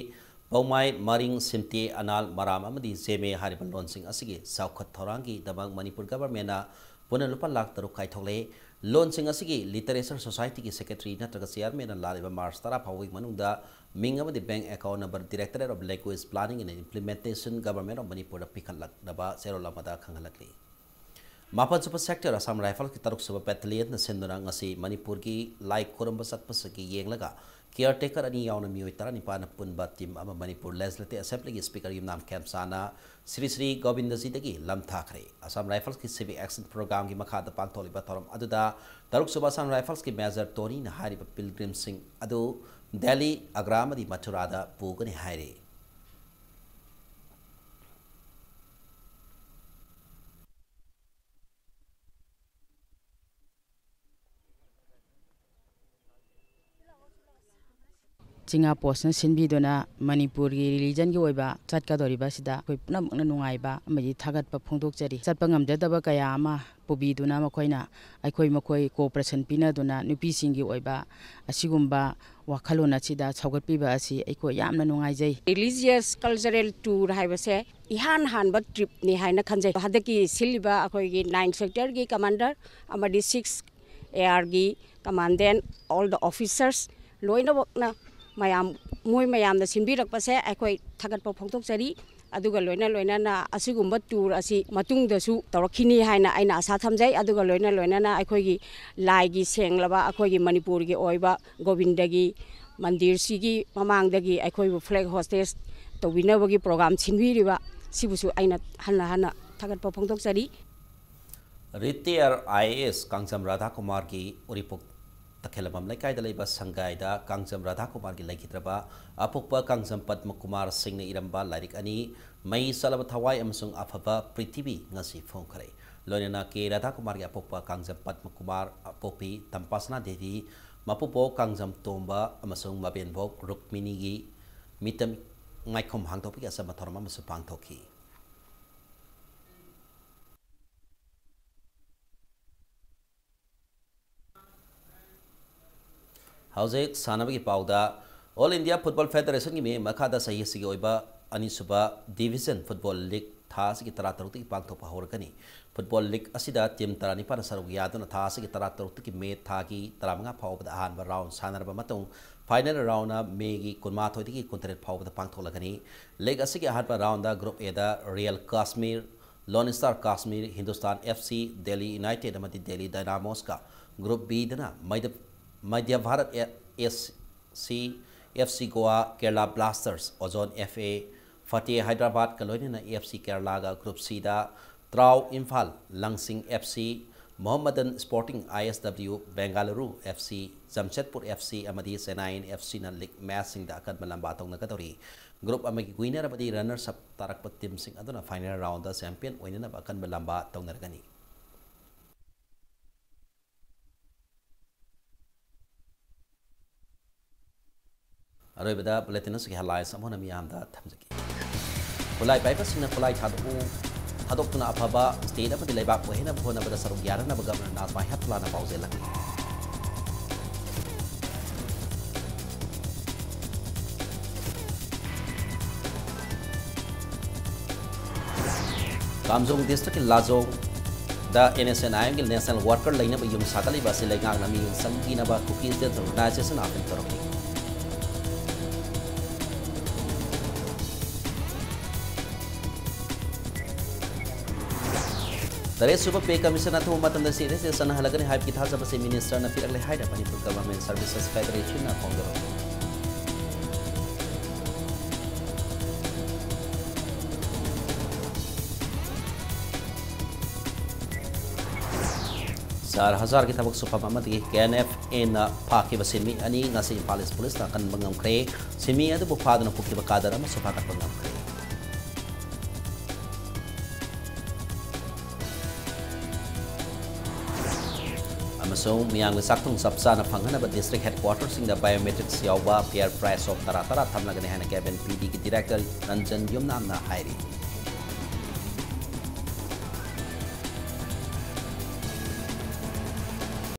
ꯄꯧꯃꯥꯏ, ꯃꯔꯤꯡ, ꯁꯤꯝꯇꯦ, ꯑꯅꯥꯜ, ꯃꯔꯥꯝ ꯑꯃꯗꯤ ꯖꯦꯃꯦ ꯍꯥꯏꯔꯤꯕ ꯂꯣꯟꯁꯤꯡ ꯑꯁꯤꯒꯤ ꯆꯥꯎꯈꯠ ꯊꯧꯔꯥꯡꯒꯤꯗꯃꯛ ꯃꯅꯤꯄꯨꯔ governmentꯅ ꯄꯨꯟꯅ ꯂꯨꯄꯥ ꯂꯥꯈ ꯇꯔꯨꯛ ꯀꯥꯏꯊꯣꯛꯂꯦ꯫ ꯂꯣꯟꯁꯤꯡ ꯑꯁꯤꯒꯤ literature societyꯒꯤ secretary ꯅꯠꯇ꯭ꯔꯒ chairmanꯅ ꯂꯥꯛꯂꯤꯕ March ꯇꯔꯥ ꯐꯥꯎꯕꯒꯤ ꯃꯅꯨꯡꯗ ꯃꯤꯡ ꯑꯃꯗꯤ bank account number Directorate of Language Planning and Implementation, Government of Manipurꯗ ꯄꯤꯈꯠꯂꯛꯅꯕ ꯆꯦꯔꯣꯜ ꯑꯃꯗ ꯈꯪꯍꯜꯂꯛꯂꯤ꯫ ꯃꯥꯄꯟ ꯁꯨꯕ sector Assam Riflesꯀꯤ ꯇꯔꯨꯛ ꯁꯨꯕ battalionꯅ ꯁꯤꯟꯗꯨꯅ ꯉꯁꯤ ꯃꯅꯤꯄꯨꯔꯒꯤ ꯂꯥꯏ ꯈꯨꯔꯨꯝꯕ ꯆꯠꯄꯁꯤꯡꯒꯤ ꯌꯦꯡꯂꯒ ꯀꯤꯌꯔ ꯇꯦꯀꯔ ꯑꯅꯤ ꯌꯥꯎꯅ ꯃꯤꯑꯣꯏ ꯇꯔꯥꯅꯤꯄꯥꯟꯅ ꯄꯨꯟꯕ ꯇꯤꯝ ꯑꯃ ꯃꯅꯤꯄꯨꯔ ꯂꯦꯖꯤꯁꯂꯦꯇꯤꯚ ꯑꯦꯁꯦꯝꯕ꯭ꯂꯤꯒꯤ ꯁ꯭ꯄꯤꯀꯔ ꯌꯨꯝꯅꯥꯝ ꯈꯦꯝꯆꯥꯅ ꯁ꯭ꯔꯤ ꯁ꯭ꯔꯤ ꯒꯣꯕꯤꯟꯗꯖꯤꯗꯒꯤ ꯂꯝ ꯊꯥꯈ꯭ꯔꯦ꯫ ꯑꯁꯥꯝ ꯔꯥꯏꯐꯜꯁꯀꯤ ꯁꯤꯚꯤꯛ ꯑꯦꯛꯁꯟ ꯄ꯭ꯔꯣꯒ꯭ꯔꯥꯝꯒꯤ ꯃꯈꯥꯗ ꯄꯥꯡꯊꯣꯛꯂꯤꯕ ꯊꯧꯔꯝ ꯑꯗꯨꯗ ꯇꯔꯨꯛ ꯁꯨꯕ ꯑꯁꯥꯝ ꯔꯥꯏꯐꯜꯁꯀꯤ ꯃꯦꯖꯔ ꯇꯣꯅꯤꯅ ꯍꯥꯏꯔꯤꯕ ꯄꯤꯜꯒ꯭ꯔꯤꯝꯁꯤꯡ ꯑꯗꯨ ꯗꯦꯜꯂꯤ, ꯑꯒ꯭ꯔꯥ ꯑꯃꯗꯤ ꯃꯊꯨꯔꯥꯗ ꯄꯨꯒꯅꯤ ꯍꯥꯏꯔꯤ꯫ ꯆꯤꯡꯉꯥ ꯄꯣꯁꯅ ꯁꯤꯟꯕꯤꯗꯨꯅ ꯃꯅꯤꯄꯨꯔꯒꯤ ꯔꯤꯂꯤꯖꯟꯒꯤ ꯑꯣꯏꯕ ꯆꯠꯀꯗꯧꯔꯤꯕ ꯑꯁꯤꯗ ꯑꯩꯈꯣꯏ ꯄꯨꯝꯅꯃꯛꯅ ꯅꯨꯡꯉꯥꯏꯕ ꯑꯃꯗꯤ ꯊꯥꯒꯠꯄ ꯐꯣꯡꯗꯣꯛꯆꯔꯤ꯫ ꯆꯠꯄ ꯉꯝꯖꯗꯕ ꯀꯌꯥ ꯑꯃ ꯄꯨꯕꯤꯗꯨꯅ ꯃꯈꯣꯏꯅ ꯑꯩꯈꯣꯏ ꯃꯈꯣꯏ ꯀꯣꯑꯣꯄꯔꯦꯁꯟ ꯄꯤꯅꯗꯨꯅ ꯅꯨꯄꯤꯁꯤꯡꯒꯤ ꯑꯣꯏꯕ ꯑꯁꯤꯒꯨꯝꯕ ꯋꯥꯈꯜꯂꯣꯟ ꯑꯁꯤꯗ ꯁꯧꯒꯠꯄꯤꯕ ꯑꯁꯤ ꯑꯩꯈꯣꯏ ꯌꯥꯝꯅ ꯅꯨꯡꯉꯥꯏꯖꯩ꯫ ꯔꯤꯂꯤꯖꯤꯌꯁ ꯀꯜꯆꯔꯦꯜ ꯇꯨꯔ ꯍꯥꯏꯕꯁꯦ ꯏꯍꯥꯟ ꯍꯥꯟꯕ ꯇ꯭ꯔꯤꯞꯅꯤ ꯍꯥꯏꯅ ꯈꯟꯖꯩ꯫ ꯍꯟꯗꯛꯀꯤ ꯁꯤꯜꯂꯤꯕ ꯑꯩꯈꯣꯏꯒꯤ ꯅꯥꯏꯟ ꯁꯦꯛꯇꯔꯒꯤ ꯀꯃꯥꯟꯗꯔ ꯑꯃꯗꯤ ꯁꯤꯛꯁ ꯑꯦ ꯑꯥꯔꯒꯤ ꯀꯃꯥꯟꯗꯦꯟ, ꯑꯣꯜ ꯗ ꯑꯣꯐꯤꯁꯔꯁ ꯂꯣꯏꯅꯃꯛꯅ ꯃꯌꯥꯝ, ꯃꯣꯏ ꯃꯌꯥꯝꯅ ꯁꯤꯟꯕꯤꯔꯛꯄꯁꯦ ꯑꯩꯈꯣꯏ ꯊꯥꯒꯠꯄ ꯐꯣꯡꯗꯣꯛꯆꯔꯤ꯫ ꯑꯗꯨꯒ ꯂꯣꯏꯅ ꯂꯣꯏꯅꯅ ꯑꯁꯤꯒꯨꯝꯕ ꯇꯨꯔ ꯑꯁꯤ ꯃꯇꯨꯡꯗꯁꯨ ꯇꯧꯔꯛꯈꯤꯅꯤ ꯍꯥꯏꯅ ꯑꯩꯅ ꯑꯁꯥ ꯊꯝꯖꯩ꯫ ꯑꯗꯨꯒ ꯂꯣꯏꯅ ꯂꯣꯏꯅꯅ ꯑꯩꯈꯣꯏꯒꯤ ꯂꯥꯏꯒꯤ ꯁꯦꯡꯂꯕ ꯑꯩꯈꯣꯏꯒꯤ ꯃꯅꯤꯄꯨꯔꯒꯤ ꯑꯣꯏꯕ ꯒꯣꯕꯤꯟꯗꯒꯤ ꯃꯟꯗꯤꯔꯁꯤꯒꯤ ꯃꯃꯥꯡꯗꯒꯤ ꯑꯩꯈꯣꯏꯕꯨ ꯐ꯭ꯂꯦꯒ ꯍꯣꯁꯇꯦꯖ ꯇꯧꯕꯤꯅꯕꯒꯤ ꯄ꯭ꯔꯣꯒ꯭ꯔꯥꯝ ꯁꯤꯟꯕꯤꯔꯤꯕ ꯁꯤꯕꯨꯁꯨ ꯑꯩꯅ ꯍꯟꯅ ꯍꯟꯅ ꯊꯥꯒꯠꯄ ꯐꯣꯡꯗꯣꯛꯆꯔꯤ꯫ Retire I A S Kangjam ꯔꯥꯙꯥꯀꯨꯃꯥꯔꯒꯤ ꯎꯔꯤꯄꯣꯛ ꯇꯈꯦꯂꯝꯕꯝ ꯂꯩꯀꯥꯏꯗ ꯂꯩꯕ ꯁꯪꯒꯥꯏꯗ ꯀꯥꯡꯖꯝ ꯔꯥꯙꯥꯀꯨꯃꯥꯔꯒꯤ ꯂꯩꯈꯤꯗ꯭ꯔꯕ ꯑꯄꯣꯛꯄ ꯀꯥꯡꯖꯝ ꯄꯗꯃꯀꯨꯃꯥꯔ ꯁꯤꯡꯅ ꯏꯔꯝꯕ ꯂꯥꯏꯔꯤꯛ ꯑꯅꯤ, ꯃꯩ ꯆꯠꯂꯕ ꯊꯋꯥꯏ ꯑꯃꯁꯨꯡ ꯑꯐꯕ ꯄ꯭ꯔꯤꯊꯤꯕꯤ, ꯉꯁꯤ ꯐꯣꯡꯈ꯭ꯔꯦ꯫ ꯂꯣꯏꯅꯅ ꯀꯦ ꯔꯥꯙꯥꯀꯨꯃꯥꯔꯒꯤ ꯑꯄꯣꯛꯄ ꯀꯥꯡꯖꯝ ꯄꯗꯃꯀꯨꯃꯥꯔ, ꯑꯄꯣꯛꯄꯤ ꯇꯝꯄꯥꯁꯅꯥ ꯗꯦꯕꯤ, ꯃꯄꯨꯕꯣꯛ ꯀꯥꯡꯖꯝ ꯇꯣꯝꯕ ꯑꯃꯁꯨꯡ ꯃꯕꯦꯟꯕꯣꯛ ꯔꯨꯛꯃꯤꯅꯤꯒꯤ ꯃꯤꯇꯝ ꯉꯥꯏꯈꯣꯝ ꯍꯥꯡꯗꯣꯛꯄꯒꯤ ꯑꯆꯝꯕ ꯊꯧꯔꯝ ꯑꯃꯁꯨ ꯄꯥꯡꯊꯣꯛꯈꯤ꯫ ꯍꯧꯖꯤꯛ ꯁꯥꯟꯅꯕꯒꯤ ꯄꯥꯎꯗ, ꯑꯣꯜ ꯏꯟꯗꯤꯌꯥ ꯐꯨꯠꯕꯣꯜ ꯐꯦꯗꯦꯔꯦꯁꯟꯒꯤ ꯃꯤꯠꯌꯦꯡ ꯃꯈꯥꯗ ꯆꯍꯤ ꯑꯁꯤꯒꯤ ꯑꯣꯏꯕ ꯑꯅꯤꯁꯨꯕ ꯗꯤꯕꯤꯖꯟ ꯐꯨꯠꯕꯣꯜ ꯂꯤꯒ ꯊꯥ ꯑꯁꯤꯒꯤ ꯇꯔꯥꯇꯔꯨꯛꯇꯒꯤ ꯄꯥꯡꯊꯣꯛꯄ ꯍꯧꯔꯒꯅꯤ꯫ ꯐꯨꯠꯕꯣꯜ ꯂꯤꯒ ꯑꯁꯤꯗ ꯇꯤꯝ ꯇꯔꯥꯅꯤꯄꯥꯟꯅ ꯁꯔꯨꯛ ꯌꯥꯗꯨꯅ ꯊꯥ ꯑꯁꯤꯒꯤ ꯇꯔꯥꯇꯔꯨꯛꯇꯒꯤ ꯃꯦ ꯊꯥꯒꯤ ꯇꯔꯥꯃꯉꯥ ꯐꯥꯎꯕꯗ ꯑꯍꯥꯟꯕ ꯔꯥꯎꯟ ꯁꯥꯟꯅꯔꯕ ꯃꯇꯨꯡ, ꯐꯥꯏꯅꯦꯜ ꯔꯥꯎꯟꯅ ꯃꯦꯒꯤ ꯀꯨꯟꯃꯥꯊꯣꯏꯗꯒꯤ ꯀꯨꯟꯇꯔꯦꯠ ꯐꯥꯎꯕꯗ ꯄꯥꯡꯊꯣꯛꯂꯒꯅꯤ꯫ ꯂꯤꯒ ꯑꯁꯤꯒꯤ ꯑꯍꯥꯟꯕ ꯔꯥꯎꯟꯗ ꯒ꯭ꯔꯨꯞ ꯑꯦꯗ real Kashmir, lone star Kashmir, Hindustan F C, Delhi United ꯑꯃꯗꯤ ꯗꯦꯜꯂꯤ ꯗꯥꯏꯅꯥꯃꯣꯁꯀ, ꯒ꯭ꯔꯨꯞ ꯕꯤꯗꯅ ꯃꯩꯗ-, ꯃꯩꯗ꯭ꯌ ꯚꯥꯔꯠ ꯑꯦ-, ꯑꯦꯁ C, F C Goa, Kerala Blasters, Ozone F A, Fateh Hyderabad ꯀ ꯂꯣꯏꯅꯅ A F C Kerala ꯒ Group C the ꯇ꯭ꯔꯥꯎ Imphal, ꯂꯪꯁꯤꯡ F C, ꯃꯣꯍꯝꯃꯗꯟ Sporting, I S W, Bengaluru F C, ꯖꯝꯁꯦꯗꯄꯨꯔ F C ꯑꯃꯗꯤ ꯆꯦꯟꯅꯥꯏꯟ F C ꯅ league match ꯁꯤꯡꯗ ꯑꯀꯟꯕ ꯂꯝꯕꯥ ꯇꯧꯅꯒꯗꯧꯔꯤ꯫ Group ꯑꯃꯒꯤ winner ꯑꯃꯗꯤ runners up ꯇꯥꯔꯛꯄ team ꯁꯤꯡ ꯑꯗꯨꯅ final round ꯗ champion ꯑꯣꯏꯅꯅꯕ ꯑꯀꯟꯕ ꯂꯝꯕꯥ ꯇꯧꯅꯔꯒꯅꯤ꯫ ꯑꯔꯣꯏꯕꯗ bulletin ꯑꯁꯤꯒꯤ headlines ꯑꯃꯨꯛ ꯍꯟꯅ ꯃꯤꯌꯥꯝꯗ ꯊꯝꯖꯒꯦ꯫ ꯈꯨꯠꯂꯥꯏ ꯄꯥꯏꯕꯁꯤꯡꯅ ꯈꯨꯠꯂꯥꯏ ꯊꯥꯗꯣꯛꯎ, ꯊꯥꯗꯣꯛꯇꯨꯅ ꯑꯐꯕ state ꯑꯃꯗꯤ ꯂꯩꯕꯥꯛ ꯑꯣꯏꯍꯟꯅꯕ ꯍꯣꯠꯅꯕꯗ ꯁꯔꯨꯛ ꯌꯥꯅꯅꯕ Governor ꯅꯥꯖꯃꯥ ꯍꯦꯞꯇꯨꯂꯥꯅ ꯄꯥꯎꯖꯦꯜ ꯑꯃ꯫ ꯀꯥꯝꯖꯣꯡ district ꯀꯤ ꯂꯥꯖꯣꯡꯗ N S N I M ꯒꯤ national worker ꯂꯩꯅꯕ ꯌꯨꯝ ꯁꯥꯒꯠꯂꯤꯕ ꯑꯁꯤ ꯂꯩꯉꯥꯛꯅ ꯃꯤꯠꯌꯦꯡ ꯆꯪꯕꯤꯅꯕ Kuki Students Organisation appeal ꯇꯧꯔꯛꯂꯤ꯫ ꯇꯔꯦꯠ ꯁꯨꯕ pay commission ꯑꯊꯨꯕ ꯃꯇꯝꯗ serious ꯆꯠꯅꯍꯜꯂꯒꯅꯤ ꯍꯥꯏꯕꯒꯤ ꯊꯥꯖꯕꯁꯤ minister ꯅ ꯄꯤꯔꯛꯂꯦ ꯍꯥꯏꯅ Manipur Government Services Federation ꯅ ꯐꯣꯡꯗꯣꯔꯛꯂꯤ꯫ ꯆꯥꯔ ꯍꯖꯥꯔꯒꯤ ꯊꯕꯛ ꯁꯨꯐꯝ ꯑꯃꯗꯒꯤ K N F A ꯅ ꯐꯥꯈꯤꯕ ꯁꯤꯟꯃꯤ ꯑꯅꯤ ꯉꯁꯤ Imphal East Police ꯅ ꯀꯟꯕ ꯉꯝꯈ꯭ꯔꯦ꯫ ꯁꯤꯟꯃꯤ ꯑꯗꯨꯕꯨ ꯐꯥꯗꯨꯅ ꯄꯨꯈꯤꯕ ꯀꯥꯗꯔ ꯑꯃꯁꯨ ꯐꯥꯒꯠꯄ ꯉꯝꯈ꯭ꯔꯦ꯫ ꯑꯃꯁꯨꯡ ꯃꯤꯌꯥꯝꯒꯤ ꯆꯥꯛꯊꯨꯡ ꯆꯞ ꯆꯥꯅ ꯐꯪꯍꯟꯅꯕ district headquarter ꯁꯤꯡꯗ biometrics ꯌꯥꯎꯕ fair price shop ꯇꯔꯥ ꯇꯔꯥ ꯊꯝꯂꯒꯅꯤ ꯍꯥꯏꯅ K B N P D ꯒꯤ director ꯔꯟꯖꯟ ꯌꯨꯝꯅꯥꯝꯅ ꯍꯥꯏꯔꯤ꯫